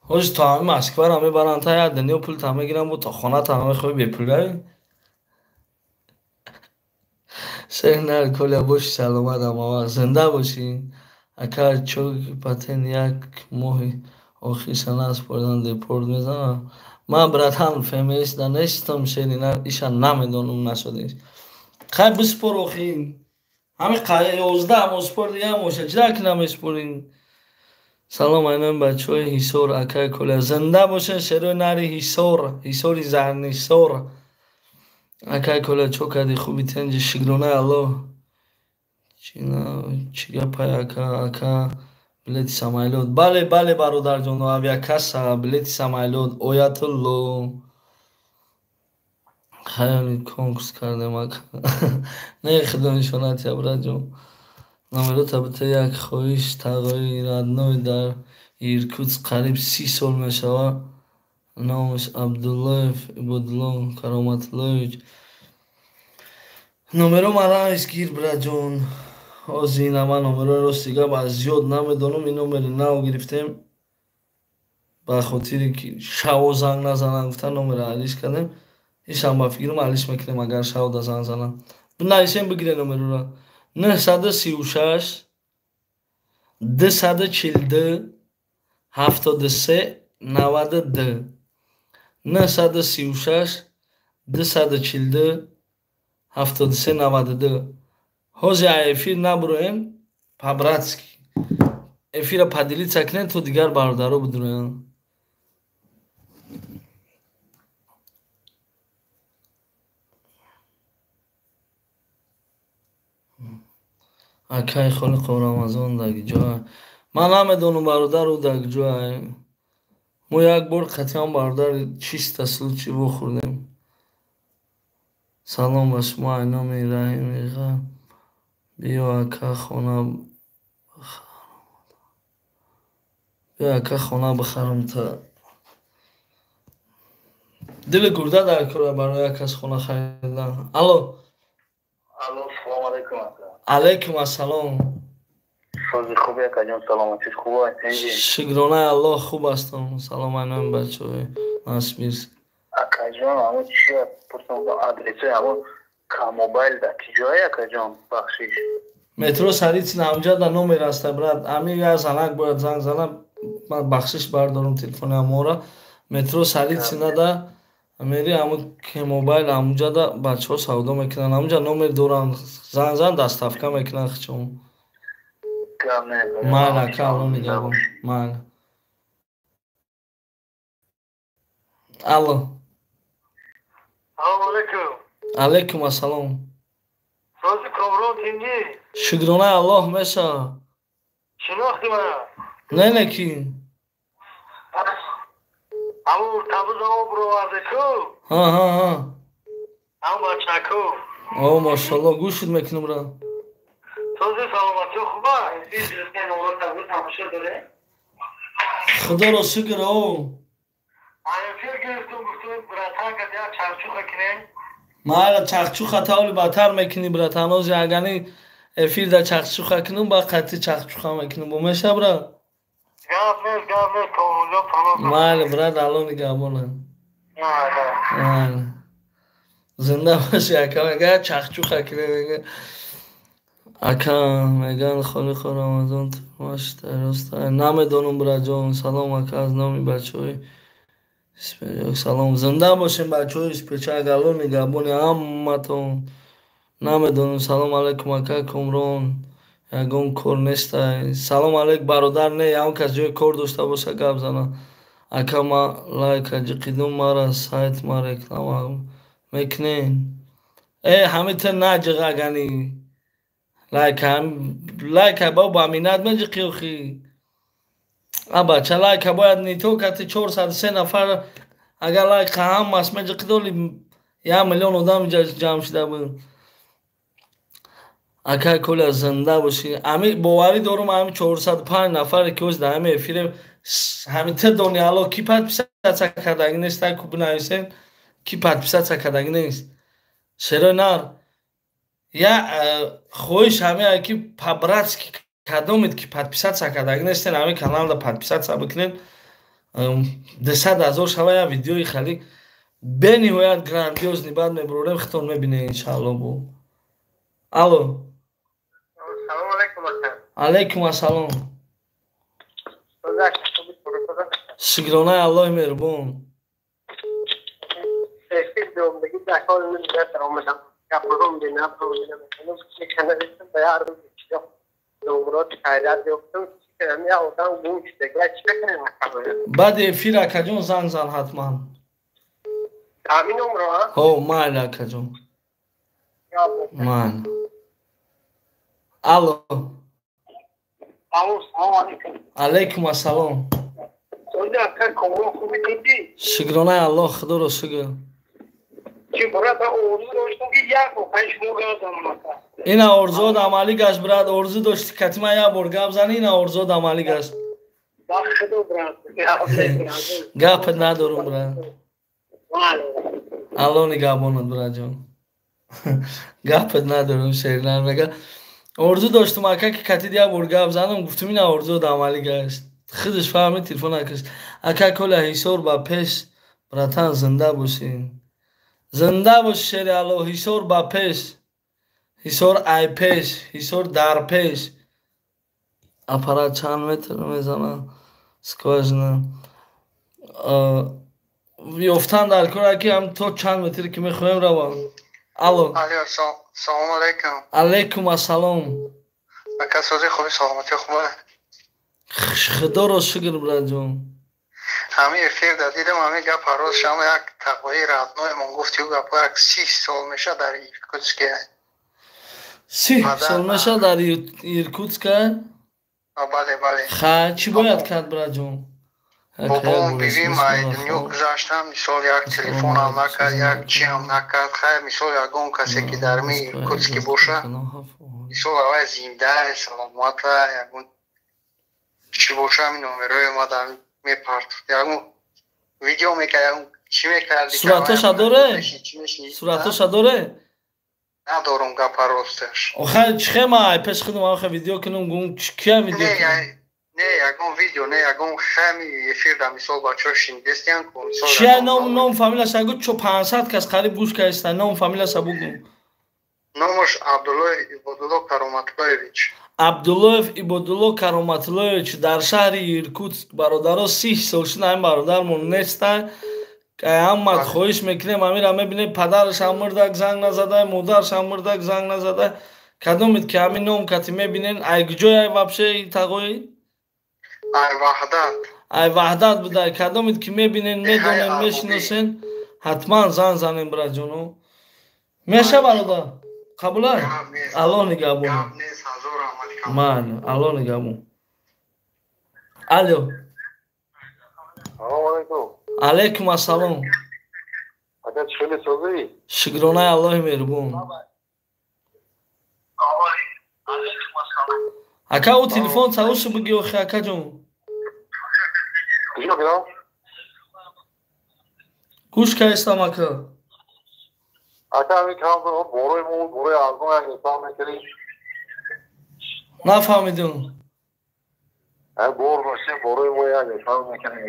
Ҳозир то ҳами Москвара мебаранд, та як дунё пул та мегиранд, бо то хоната мехоҳӣ бепулай. Шер Коля, боши саломат, ҳамавақт зинда бошӣ. Ака, чо патент як моҳи охир сана споридан, депорт мезанам? Ман, братан, ФМС да нестам, шери, иша намедонам, нашудиш. Хай, биспор охи, ҳами 11 мо спорди, як моша чида ки намеспорӣ? Салом айнои бачаҳои Ҳисор, акай Коля, зинда бошед, шерои нари Ҳисор, Ҳисори Зарнисор. Акай Коля, чо кардӣ, хуби, тенҷи, шукронаи Аллоҳ. Чӣ гапай, ака? Ака, билети самолёт? Бале, бале, бародарҷоно, авиакасса, билети самолёт Оятулло. Хаёли конкурс кардем ака. Не худо нишонат я браҷон. Номерота бита як хоҳиш тағои родной дар Иркутск қариб 30 сол мешавад. Номаш Абдуллоев Ибодулло Кароматуллоевич. Номеро мара гир браҷон. Ҳозир ина ман номерои рости гап аз зиёд намедонам. Ин номери нав гирифтем. Ба хотире ки шаво занг назанам гуфта номера алиш кардем. Ишам ба фикрам алиш мекунем агар шавода занг занам. Бинависем бигире номерора. 936 242 73 92 936 242 73 92. Ҳозир эфир набуроем по-братски. Эфира поделиться кунем то дигар бародаро бидуроянд. Акай Холиқов Рамазон дар ҷоа. Ман намедонам бародар ӯ дар ҷоа. Мо як бор қатъиян бародар чиста случай вохӯрдем. Салом ба шумо айноми Раҳимиға. Биё ака хона биё ака хона бихарам та. Дили гурда дар кора барои як кас хона харидан. Алло. Алло, салом алейкум. Алейкум ассалом. Сози хуби акаҷон, саломатит хуб аст? Шукронаи Аллоҳ хуб ҳастам. Салом айноми бачаҳои Новосибирск. Акаҷон, ҳамон чи пурсам адреси ҳамон К-мобайл дар ки ҷое акаҷон? Бахшиш. Метро Сарицина ҳамҷа дар номер аста брат. Ами я занак бояд занг занам. Ман бахшиш бардорам телефони ҳамора. Метро Сарицина да мери ҳамон К-мобайл ҳамунҷа да бачаҳо савдо мекунанд. Ҳамунҷа номер доранд. Занг зан доставка мекунанд хичон. Майли ака, Алло нигаҳбон. Майли. Алло. Салом алейкум. Алейкум ассалом. Сози Комрон тинҷӣ? Шукронаи Аллоҳ меша. Шинохти мана? Не, не ки. Ҳамун табуза об роварде ку? Ҳа, ҳа, ҳа. Ҳамун бачаку. О, машаллоҳ, гӯшит мекунам ра. Сози саломатӣ хуб аст? Худоро шукр, о. Эфир гирифтум, гуфтум братан кад як чарчуха кунем. Майла чахчуха тавли батар мекунӣ братан. Ҳозир агани эфир да чахчуха кунум, ба қатъи чахчуха мекунум. Бо меша бра? Гап нест, гап нест, Комронҷон паноҳ. Майли брат, Алло нигаҳбонад. Майли. Зинда бошӣ ака, мега чахчуха кунем мега. Ака меган Холиқов Рамазон тумаш роста. Намедонам браҷон. Салом ака аз номи бачаҳои Спечак. Салом. Зинда бошем бачаҳои Спечак. Алло нигаҳбони ҳаматон. Намедонам. Салом алейкум ака Комрон. Ягон кор нестай. Салом алейк бародар не, ягон кас ҷои кор дошта боша гап зана. Ака ма лайка ҷиқидум мара сайт ма реклама мекунен. Э ҳами ту наҷиқ агани. Лайка лайка ба ба минат меҷиқи охи. А бача лайка бояд не то кати 403 нафар агар лайка ҳамас меҷиқидоли 1 миллион одам ҷамъ шуда буд. Ака Коля зинда бошӣ. Ами боварӣ дорум ами 405 нафаре ки ҳоз дар ҳами эфире ҳами ту дони Алло ки подписаться кардаги нест, так ку бинависем ки подписаться кардаги нест. Шерои нар я хоҳиш ҳамеа ки по-братски кадомед ки подписаться кардаги нестен ҳами каналда подписаться бикунед. 200 000 шава я видеои хали бениҳоят грандиозный баъд мебурорем, хитон мебинед иншаалло бо. Алло. Салом алейкум ака. Алейкум ассалом. Шукронаи Аллоҳи меҳрубон. Баъди эфир акаҷон занг зан ҳатман. Ҳо, майли акаҷон. Майли. Алло. Алло, салом алейкум. Алейкум ассалом. Шукронаи Аллоҳ, худоро шукр. Чи брат, орзу доштам ки як бор пеш шумо гап занам ака. Ина орзуот амалӣ гашт, брат, орзу дошти катима як бор гап зани, ина орзуот амалӣ гашт. Ба худо, брат. Гапат надорум, брат. Алло нигаҳбонат, братҷон. Гапат надорум, шеринар мега. Орзу доштум, ака, ки катид як бор гап занам, гуфтум, ина орзуот амалӣ гашт. Худаш фаҳмид, телефон накашт. Ака Коля, Ҳисор ба пеш, братан, зинда бошӣ. Зинда бошӣ, шери Алло, Ҳисор ба пеш. Ҳисор ай пеш, Ҳисор дар пеш. Аппарат чанд метр мезанад? Скважина. Ёфтан дар кор, ки ҳам то чанд метре ки мехоҳем равам. Алло. Алло, салом алейкум. Алейкум ассалом. Ака, сози хуби, саломатӣ хуба? Худоро шукр, братҷон. Ҳамин эфир да дидам, ҳамин гап ҳарроз шама як тақвои родноимон гуфти, ӯ гапо як 30 сол меша дар Иркутске. 30 сол меша дар Иркутска? Бале, бале. Ха, чӣ бояд кард, братҷон? Бобом, бибим ай дунё гузаштам, мисол, як телефонам накард, як чиам накард. Хайр, мисол, ягон касе ки дар ми Иркутски боша, мисол, авай зинда, саломата, ягон чӣ боша, ҳамин номерои ма дар мепартофт, ягон видео мекард, ягон чӣ мекард. Суратоша доре? Суратоша доре? Надорум, гапа росташ. Охай, чихе ма ай пеш худам охе видео кунам, гум кия видео кунам? Не, ягон видео не, ягон хами эфир да, мисол, бачаҳо шинидестиян ку, мисол. Чия ном, фамилияша гу, чо 500 кас қариб гӯш кардиста, ном, фамилияша бугу. Номаш Абдуллоев Ибодулло Кароматуллоевич. Абдуллоев Ибодулло Кароматуллоевич дар шаҳри Иркутск. Бародаро, 30 сол шуд ҳамин бародармон неста. Ҳамат хоҳиш мекунем, ҳамира мебинем, падарашам мурдак, занг назадай, модарашам мурдак, занг назадай. Кадомед ки ҳамин ном кати мебинен, ай куҷояй вообще тағои? Ай Ваҳдат. Ай Ваҳдат будай. Кадомед ки мебинен, медонен, мешиносен, ҳатман занг занем, братҷоно. Меша, бародар, қабулай, Аллоҳ нигаҳбон. Майли, Аллоҳ нигаҳбон. Алло. Алейкум ассалом. Шукронаи Аллоҳи меҳрубон, ака. Ӯ телефон савошу биги охи, акаҷон. Гӯш кардистам, ака. Ака, ҳамин кам борои мо, борои арзон як ҳисоб мекунӣ. Нафаҳмидум. Бор доштем, борои мо як ҳисоб мекунӣ.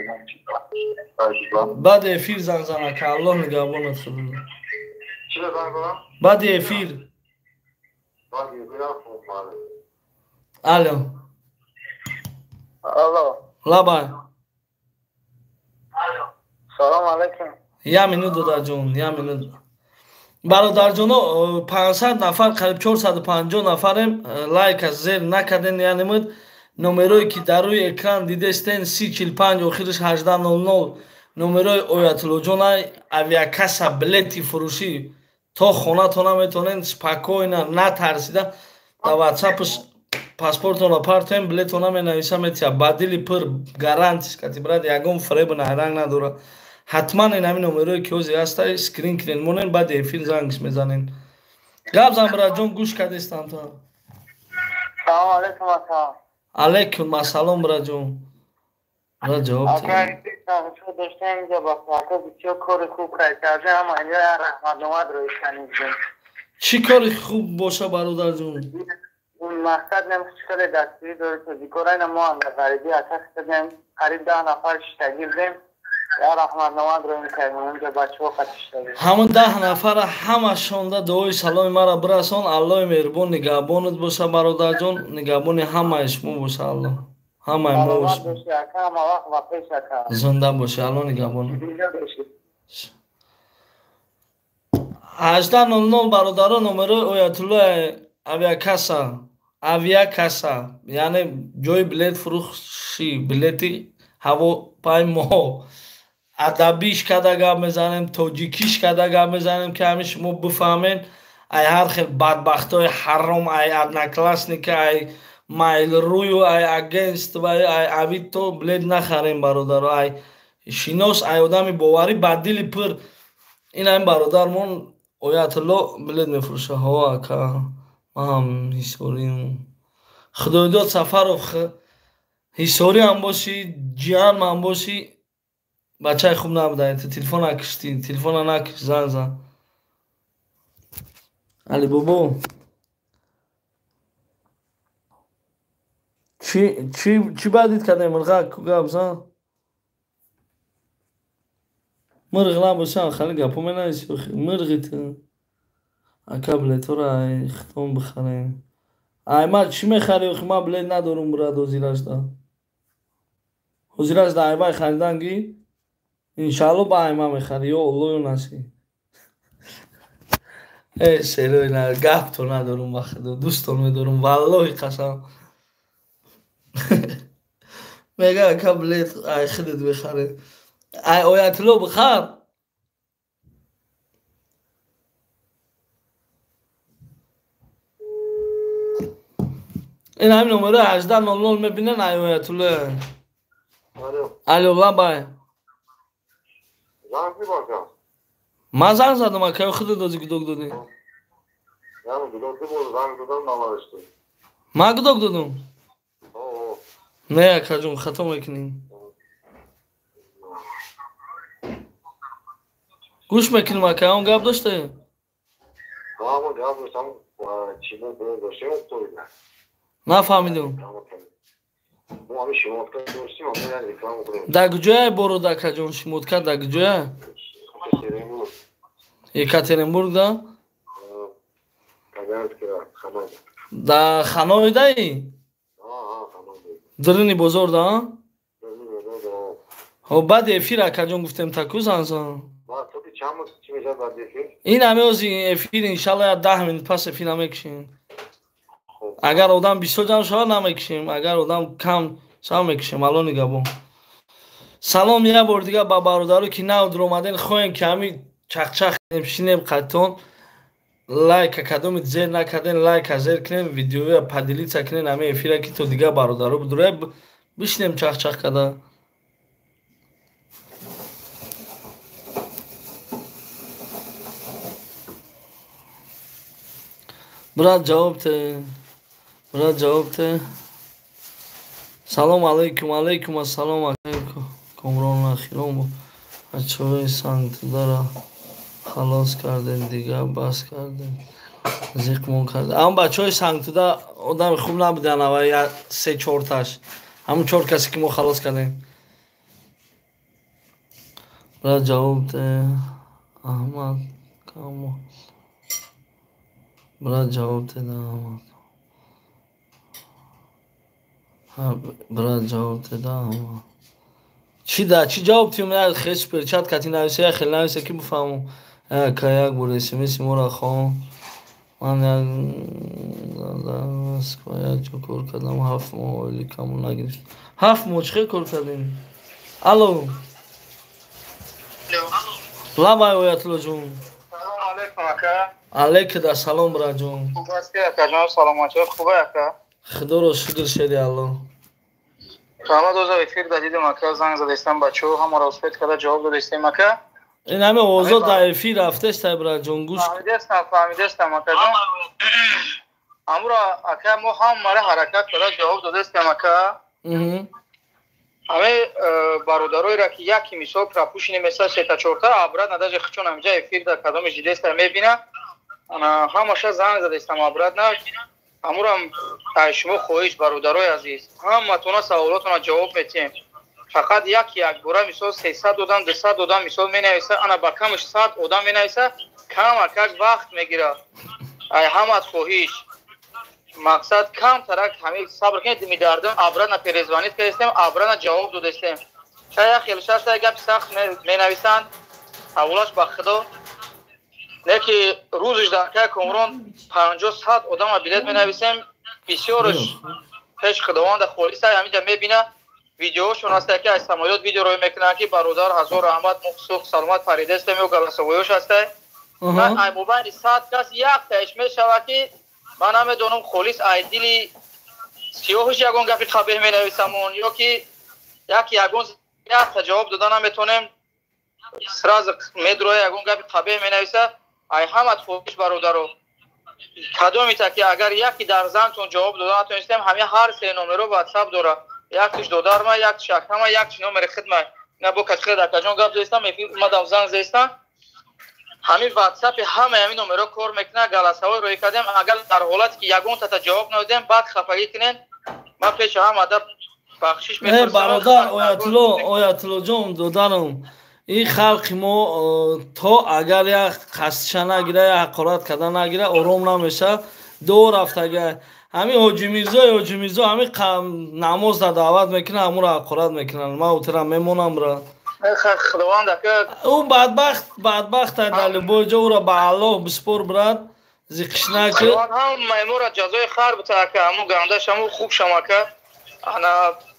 Баъди эфир занг зан, ака, Аллоҳ нигаҳбонат. Худо. Чиро занг занам? Баъди эфир. Баъди эфир. Алло. Алло. Лабай. Салом алейкум. Я минут, додарҷон, я минут. Бародарҷоно, 500 нафар, қариб 450 нафарем, лайка зер накарден. Яъне номерое ки дар рӯи экран дидестен, 30 45, охириш 18 00, номерои Оятуллоҷонай. Авиакасса, билети фурӯшӣ то хонатона метавонен спокойно, натарсида дар ватсапш паспортонро партоем, билетона менависа, метия, ба дили пур, гарантиш кати, брат, ягон фиребу найранг надорад. Ҳатман ин ҳамин номерое ки ҳозир ҳаста, скрин кунен, монен, баъди эфир зангш мезанен. Гап зан, братҷон, гӯш кардестам то. Салом алейкум, ака. Алейкум ассалом, братҷон. Брат, ҷавоб. Ака, доштем инҷа ба ака, бисёр кори хуб кард, ҳама инҷа раҳматнома рӯй канидем. Чӣ кори хуб боша, бародарҷон? Мақсад нем хеле дастгирӣ дори тоҷикора. Ина мо ҳам дар ғарибӣ, ака, шудем, қариб 10 нафар шиштагӣ будем, ҳамон 10 нафара ҳамашонда дуои саломи мара бирасон. Аллоҳи меҳрубон нигаҳбонат боша, бародарҷон, нигаҳбони ҳамаи шумо боша, Аллоҳ ҳамаи мо. Зинда бошӣ, Аллоҳ нигаҳбон. 18:00, бародаро, номерои Оятуллои авиакасса. Авиакасса яъне ҷои билет фурӯши, билети ҳавопаймо. Адабиш када гап мезанем, тоҷикиш када гап мезанем, ки ҳамин шумо бифаҳмен. Ай ҳар хел бадбахтҳои ҳаром, ай Одноклассника, ай Mail.ru-ю, ай агентство, ай Авито билет нахарем, бародаро. Ай шинос, ай одами боварӣ, ба дили пур. Ин ҳамин бародармон Оятулло билет мефурӯша. Ҳо ака, ман ҳам ҳисориам. Худойдод Сафаров, ҳисориам бошӣ, ҷиянмам бошӣ, бачаи хуб набуда. Ту телефона киштӣ, телефона накиш, занг зан. Али бобо, чӣ бадид кардем? Мирғак ку гап зан. Мирғ набошам, хали гапо менависи. Мирғи ту. Ака, билетҳоро ай хитон бихарем. Ай ма чӣ мехарӣ? Охи ман билет надорум, брат. Ҳозирашда, ҳозирашда айвай харидан ги, иншаалло ба айма мехарӣ, ё Олло, ё насиб. Э шерои, гапто надорум, ба худо дӯстон медорум, валлоҳи қасам. Мега, ака, билет ай худат бихарем. Ай Оятулло бихар. Ин ҳамин номерои 18:00 мебинен, ай Оятулло. Алло, лабай. Ман занг задам, ака, худат ози гудок додӣ. Ман гудок додум? Не, акаҷон, хато мекунӣ. Гӯш мекунем, ака, он гап доштаем? Нафаҳмидум. Дар куҷое бород, акаҷон, шимотка дар куҷое? Екатеринбург да? Дар Ханоидаи? Дурини бозор да? Ҳо, баъди эфир, акаҷон, гуфтем таку занг зан. Ин ҳаме ози эфир, иншалло, як 10 минут пас эфира мекушем. Агар одам бисёр ҷамъ шавад, намекушем, агар одам кам шавад, мекушем. Алло нигабон. Салом як бори дигар ба бародаро, ки нав дуромаден, хоҳем ки ҳами чақчақ кунем, шинем қайтон. Лайка кадоми зер накарден, лайка зер кунем, видеоя поделиться кунем, ҳами эфира, ки то дигар бародаро бидура, бишинем чақчақ карда. Брат, ҷавоб те, брат, ҷавоб те. Салом алейкум. Алейкум ассалом, Комрон. Ахирон бачаҳои сангтудара халос кардем, дигар бас кардем, зиқмон кардем. Ам бачаҳои сангтуда одами хуб набуданд, ава як се чорташ, ҳамун чор касе ки мо халос кардем. Брат, ҷавоб те. Аҳмад Камо, брат, ҷавоб те. Аҳмад, брат, ҷавоб те. Аҳмад, чӣ да чӣ ҷавоб тиём? Як хел суперчат кати нависе, як хел нависе, ки бифаҳмам. Ака, як бор смси моро хон. Ман як дар Москва як ҷо кор кардам, 7 моҳ ойликамон нагирифт. 7 моҳ чӣ хел кор кардем? Алло, лабай, Оятуллоҷон. Алейкум ассалом, братҷон. Худоро шукр, шери Алло. Раҳмат, оза эфир дадидам, ака, занг задастам, бачаҳо ҳамаро успеть карда ҷавоб додастем, ака. Ин ҳаме овозо дар эфир рафтестай, братҷон, гӯш. Фаҳмидастам, фаҳмидастам, акаҷон. Амура, ака, мо ҳамаро ҳаракат карда ҷавоб додастем, ака. Ҳаме бародароеро, ки яки мисол пропущенный меса сета чорта обратно, даже хчон ҳамҷа эфир дар кадомиш дидеста, мебина, ҳамаша занг задастам обратно. Амурам ай шумо хоҳиш, бародарои азиз, ҳаматона саволотона ҷавоб метиҳем. Фақат як якбора мисол 300 одам, 200 одам мисол менависа, ана ба камаш 100 одам менависа, камакак вақт мегирад. Ай ҳамат хоҳиш, мақсад камтарак ҳами сабр кунед. Мидардам, обратно перезвонить кардастем, обратно ҷавоб додастем. Шая хел шаста гапи сахт менависанд, ҳаволаш ба худо. Не ки рӯзиш дар кай Комрон 50, 100 одама билет менависем, бисёрш пеш худованда холиса, ҳаминҷа мебина, видеошон ҳаста, ки аз самолёт видео рӯй мекунанд, ки бародар, ҳазор раҳмат, мухсух саломат паридастем, ё голосовой ёш ҳаста. Ай мобайни 100 кас яктаиш мешавад, ки ман намедонам, холис ай дили сиёҳиш ягон гапи қабеҳ менависамон, ё ки як ягон якта ҷавоб дода наметонем. Сразу медроя, ягон гапи қабеҳ менависа. Ай ҳамат хоҳиш, бародаро, кадомита ки агар яке дар зангтон ҷавоб дода натонистем, ҳамин ҳар се номеро ватсап дора. Яктиш додарма, яктиш акама, яктиш номери хидма. На бо качхед акаҷон гап зестам, эфир омадам, занг зестам. Ҳамин ватсапи ҳамаи ҳамин номеро кор мекунад. Галасавой рӯй кардем. Агар дар ҳолате ки ягон тата ҷавоб надодем, баъд хафагӣ кунен. Ман пеши ҳама адаб бахшиш мепурсам. Бародар Оятулло, Оятуллоҷон, додарам, ин халқи мо то агар як қасдша нагира, як ҳақорат карда нагира, ором намешавад. Ду рафтага ҳамин Ҳоҷи Мирзо, Ҳоҷи Мирзо ҳамин намозда даъват мекунад, ҳамуро ҳақорат мекунанд. Ман утира мемонам, бра. Худованд ака. Ӯ бадбахт, бадбахт дар любой ҷо, ӯро ба Аллоҳ биспор, брат, зиқиш накӣ. Ҳамаи моро ҷазои хар бута, ака, ҳаму гандаш, ҳаму хуб шам, ака. Ана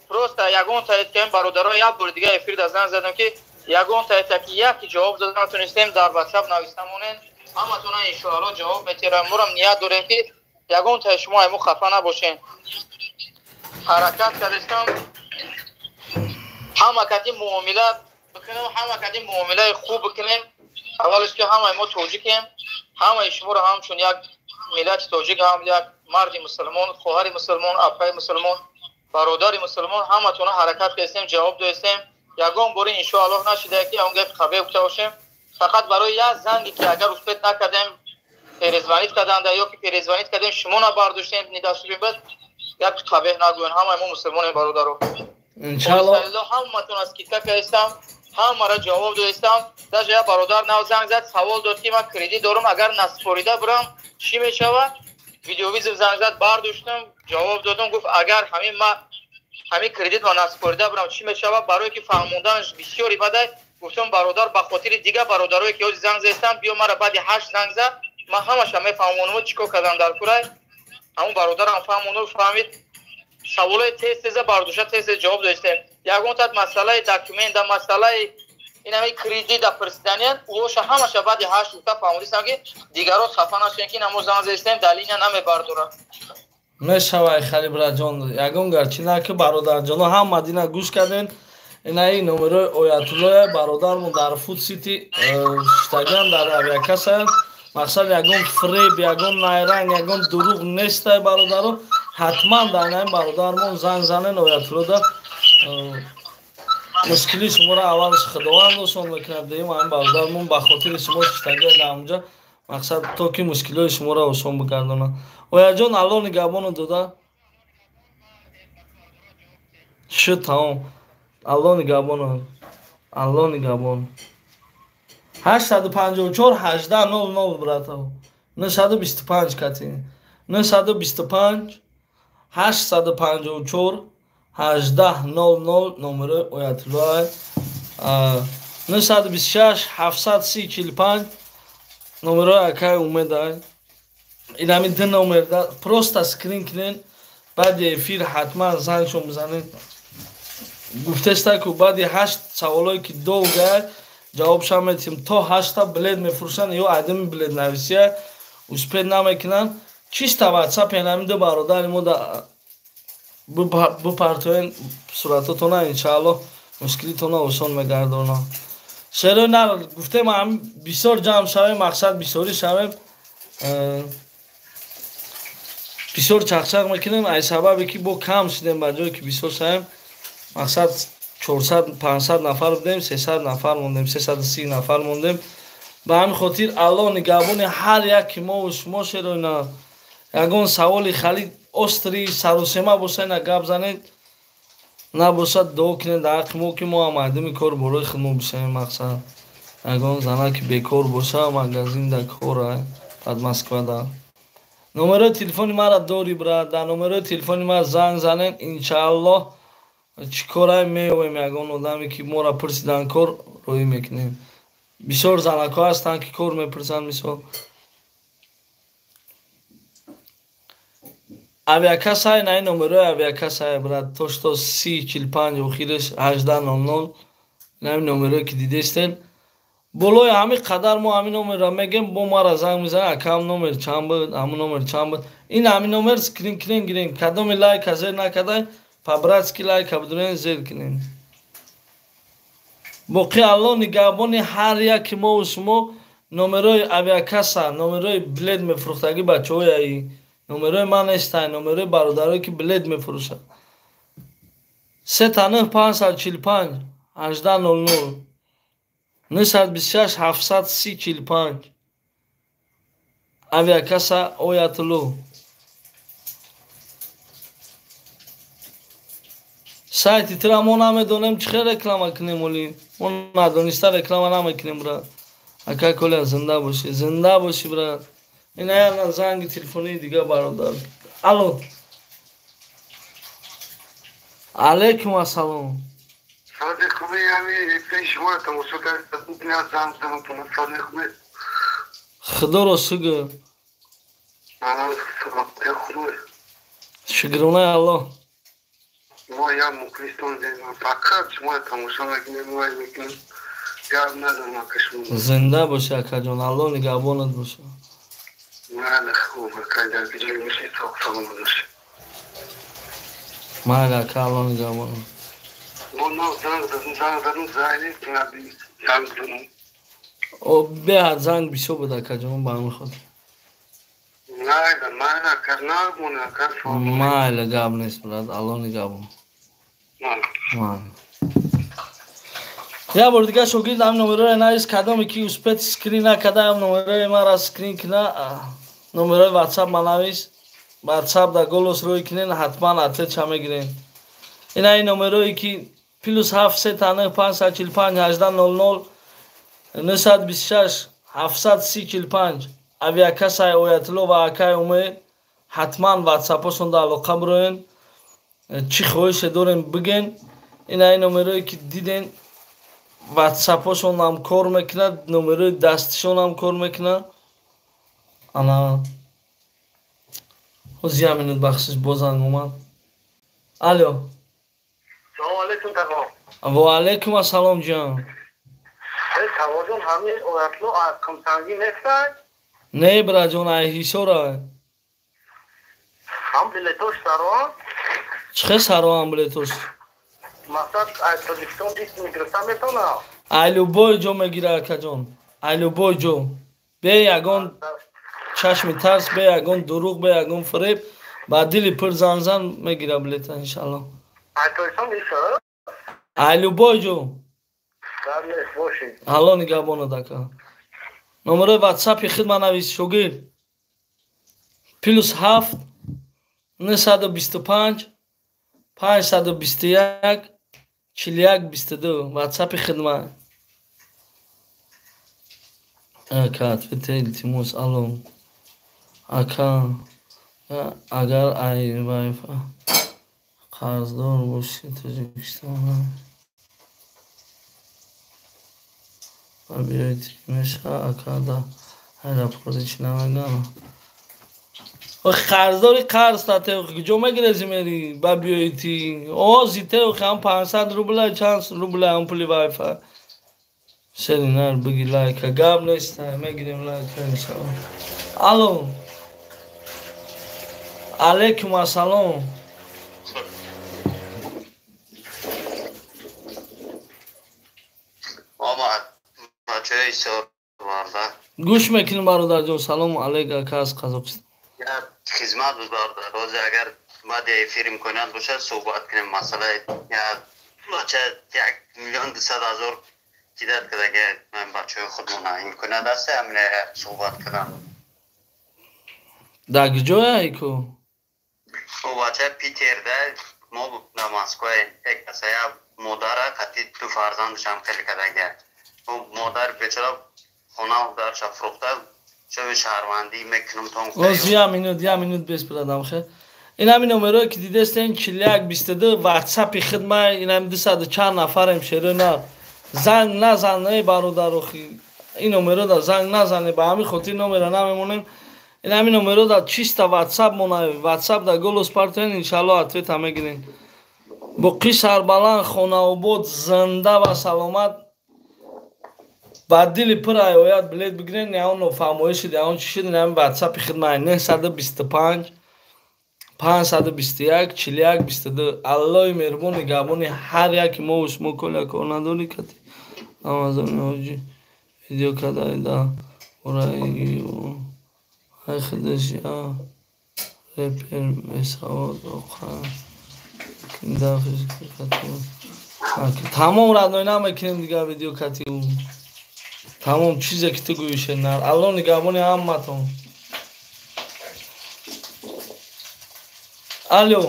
просто ягон таид ки бародаро, як бори дига эфир да занг задам, ки ягон таита ки яки ҷавоб дода натонистем, дар ватсап нависта монен, ҳаматона иншоалло ҷавоб метирам. Морам ният дорем, ки ягон таи шумо айму хафа набошем. Ҳаракат кардистам, ҳама кати муомила бикунем, ҳама кати муомилаи хуб бикунем. Аввалш ки ҳамаи мо тоҷикем, ҳамаи шуморо ҳамчун як миллати тоҷик, ҳам як марди мусулмон, хоҳари мусулмон, апаи мусулмон, бародари мусулмон, ҳаматона ҳаракат кардем, ҷавоб додистем. Ягон бори иншоаллоҳ нашида, ки он гапи қабеҳ гуфта бошем. Фақат барои як занге ки агар успет накардем, перезвонить карданда ё ки перезвонить кардем, шумо набардоштем, недоступен буд, гапи қабеҳ нагӯен. Ҳамаи мо мусулмонем, бародаро. Иншоаллоҳ. Ҳаматон аз китка кардистам, ҳамаро ҷавоб додистам. Даже як бародар нав занг зад, савол дод, ки ман кредит дорам, агар насупорида бурам, чӣ мешавад? Видеовызов занг зад, бардоштам, ҷавоб додам. Гуфт, агар ҳамин ма ҳамин кредит ма насупорида бурам, чӣ мешавад? Барое ки фаҳмонданаш бисёри бадай, гуфтам, бародар, ба хотири дигар бародарое ки ҳози занг застам, биё, мара баъди 8 занг зад, ман ҳамаша мефаҳмонам, чӣ кор кардам дар курай. Ҳамун бародарам фаҳмону фаҳмид. Саволои тез теза бардошта, тез тез ҷавоб додистем. Ягон тат масъалаи документа, масъалаи ин ҳамин кредита пурсиданиян, ӯоша ҳамаша баъди 8 гуфта фаҳмонистам, ки дигаро хафа нашавем, ки намо занг застем, дар линия намебардорад. Мешавай, хали, браҷон, ягон гарчи на ки бародарҷоно, ҳама дина гӯш карден. Инаи номерои Оятуллоя, бародармон дар Фуд Сити шиштаган, дар авиакассаянд. Мақсад, ягон фреб, ягон найранг, ягон дурӯғ нестай, бародаро. Ҳатман дар наин бародармон занг занен, Оятуллода. Мушкили шуморо аввалш Худованд осон мекунад, дуюм ҳамин бародармон ба хотири шумо шиштагия дар ҳамҷа, мақсад, то ки мушкилиҳои шуморо осон бигардонад. Ояҷон, Алло нигаҳбону дода шуд, тамом. Алло нигаҳбону, Алло нигаҳбон. 854 18 00, брато, 925 кати 925 854 18 00 номерои Оятуллоа. 926 730 45 номерои акаи Умеда. Инами ду номер просто скрин кунен, баъди эфир ҳатман зангшон бизанед. Гуфтеста ку баъди 8 саволое ки долгая ҷавобша метиҳем, то 8-та билет мефурӯшанд ё адами билетнависия успеть намекунанд. Чиста ватсап инами ду бародари мо да бипартоен суратотона, иншааллоҳ мушкилитона осон мегардонанд. Шерои нар гуфтем, бисёр ҷамъ шавем, мақсад, бисёрӣ шавем, бисёр чақчақ мекунем. Ай сабабе ки бо кам шудем, ба ҷое ки бисёр шавем, мақсад, 400 500 нафар будем, 300 нафар мондем, 330 нафар мондем. Ба ҳамин хотир Аллоҳ нигаҳбони ҳар яки мову шумо. Шероина, ягон саволи хали острый сарусема боша, ина гап занед, набошад, дуо кунед дар ҳаққи мо, ки мо ҳам мардуми кор борои худ мо бишавем. Мақсад, ягон занаки бекор боша, магазинда кора бад Москвада, номерои телефони мара дори, брат, дар номерои телефони ман занг занед. Иншааллоҳ, чӣ корае меёвем, ягон одаме ки мора пурсидан, кор роҳӣ мекунем. Бисёр занакҳо ҳастанд, ки кор мепурсанд. Мисол, авиакассае, на ин номерои авиакассае, брат, то что 30 45, охиреш 18 00, ин номерое ки дидестен болои ҳамин қадар. Мо ҳамин номерро мегем, бо мара занг мезанад: акам, номер чанд буд, ҳамун номер чанд буд? Ин ҳамин номер скрин кунен, гирен. Кадоми лайка зер накардай, по-братски лайка бидурен, зер кунен. Боқӣ Алло нигаҳбони ҳар яки мову шумо. Номерои авиакасса, номерои билет мефурӯхтагӣ бачаҳои, номерои ман нестай, номерои бародарое ки билет мефурӯшад. 3 9 545 18 00 926 730 45. Авиакасса Оятулло. Сайти тира мо намедонем, чӣ хел реклама кунем, оли мо надониста реклама намекунем, брат. Ака Коля, зинда бошӣ, зинда бошӣ, брат. Ина яна занги телефонии дига, бародар. Алло, алейкум ассалом. Сади хуби, яъне шумо тамошо кард, занг задам, сади хуби. Худоро шукр. Шукронаи Аллоҳ. Мо як мухлистон, фақат шумо тамошо мекунем, мекунем, гап надорам, ака, шумо. Зинда бошӣ, акаҷон, Аллоҳ нигаҳбонат боша. Майли, хуб, ака, дар ҷой бошед, саломат бошед. Майли, ака, Аллоҳ нигаҳбонат. Мо нав занг задам, занг задам, занг нест, занг задам. Беҳад занг бисёр буд, акаҷон, ба ҳамин хотир. Майли, майли, ака, набуна, ака. Майли, гап нест, брат, Аллоҳ нигаҳбон. Майли. Як бори дига, шогирд, ҳам номерои навис, кадоме ки успеть скрин накарда, ҳам номерои мара скрин кина, номерои ватсап ма навис, ватсап да голос рӯй кинен, ҳатман ответша мегирен. Ина ин номерое ки плюс 7 3 9 545 18 00 926 730 45, авиакассаи Оятулло ва акаи Умед, ҳатман ватсапошон да алоқа бироен, чӣ хоҳише дорем биген. Ина ин номерое ки диден, ватсапошон ҳам кор мекунад, номерои дастишон ҳам кор мекунад. Ана ҳоз як минут, бахшиш, боз занг омад. Алло. Салом алейкум, тағо. Ва алейкум ассалом, ҷон. Тағоҷон, ҳамин Оятло аз Қумсангӣ нестай? Не, браҷон, ай Ҳисора. Ҳам билетош сароам? Чӣ хел сароам билетош? Мақсад, аз Тоҷикистон бист гирифта метавонам? Ай любой ҷо мегира, акаҷон, ай любой ҷо, бе ягон чашми тарс, бе ягон дурӯғ, бе ягон фиреб, ба дили пур занзан мегира билета, иншалло. Ай Тоҷикистон иша? Ай любой ҷо. Гап нест, бошед. Алло нигаҳбонад, ака. Номерои ватсапи хидма навис, шогирд: плюс 7 925 521 41 22, ватсапи хидма. Ака, ответьте, илтимос. Алло, ака, агар ай вайфа қарздор бошӣ, Тоҷикистон биёед, меша, ака, да аэропорти чӣ намегӯям. Қарздори қарз татеохи куҷо мегирези, мери ба биёити ози теохи ҳам 500 рубла, чанд рубла ҳам пули вайфа. Шеринар, биги лайка, гап нест, мегирем лайка, иншалло. Алло, алейкум ассалом. Бачаи Ҳисор барда. Гӯш мекунем, бародарҷон. Салому алейк, ака, аз Қазоқистон. Як хизмат буд, бародар. Ҳозир агар баъди эфир имконият бошад, суҳбат кунем. Масъалаи як бача 1 200 000 кидать кардаги, ман бачаҳои худмона, имконият аст ҳамин суҳбат кардам? Дар куҷоя ку? О, бача Питерда, мо дар Москва. Як каса, як модара қати ду фарзандашам хеле кардаги. Модар бечора хона дарша фурӯхта, шови шаҳрвандӣ мекунам тон. Оз як минут, як минут бес бирадам хе. Ин ҳамин номерое ки дидестен, 41 22, ватсапи хидма. Ин ҳами дусаду чанд нафарем, шерои на занг назан, эй бародарохи, ин номеро да занг назане, ба ҳамин хотир номера намемонем. Ин ҳамин номеро да чиста ватсап мона, ватсап да голос партоен, иншалло ответа мегирен. Боқӣ сарбаланд, хонаобод, зинда ва саломат, ба дили пур ояд билет бигирен. Яон нофаҳмоӣ шуд, яон чӣ шуд, ин ҳамин ватсапи хидма: 925 521 41 22. Аллои меҳрубон нигаҳбони ҳар яки мову шумо. Коля, кор надорӣ кати? Рамазони ҳоҷӣ видео кардаи дар бораи ай худаш я репер бесавод воқеан. Тамом, родной, намекунем дигар видео кати. Тамом, чизе ки ту гӯише нар. Алло нигаҳбони ҳаматон. Алло.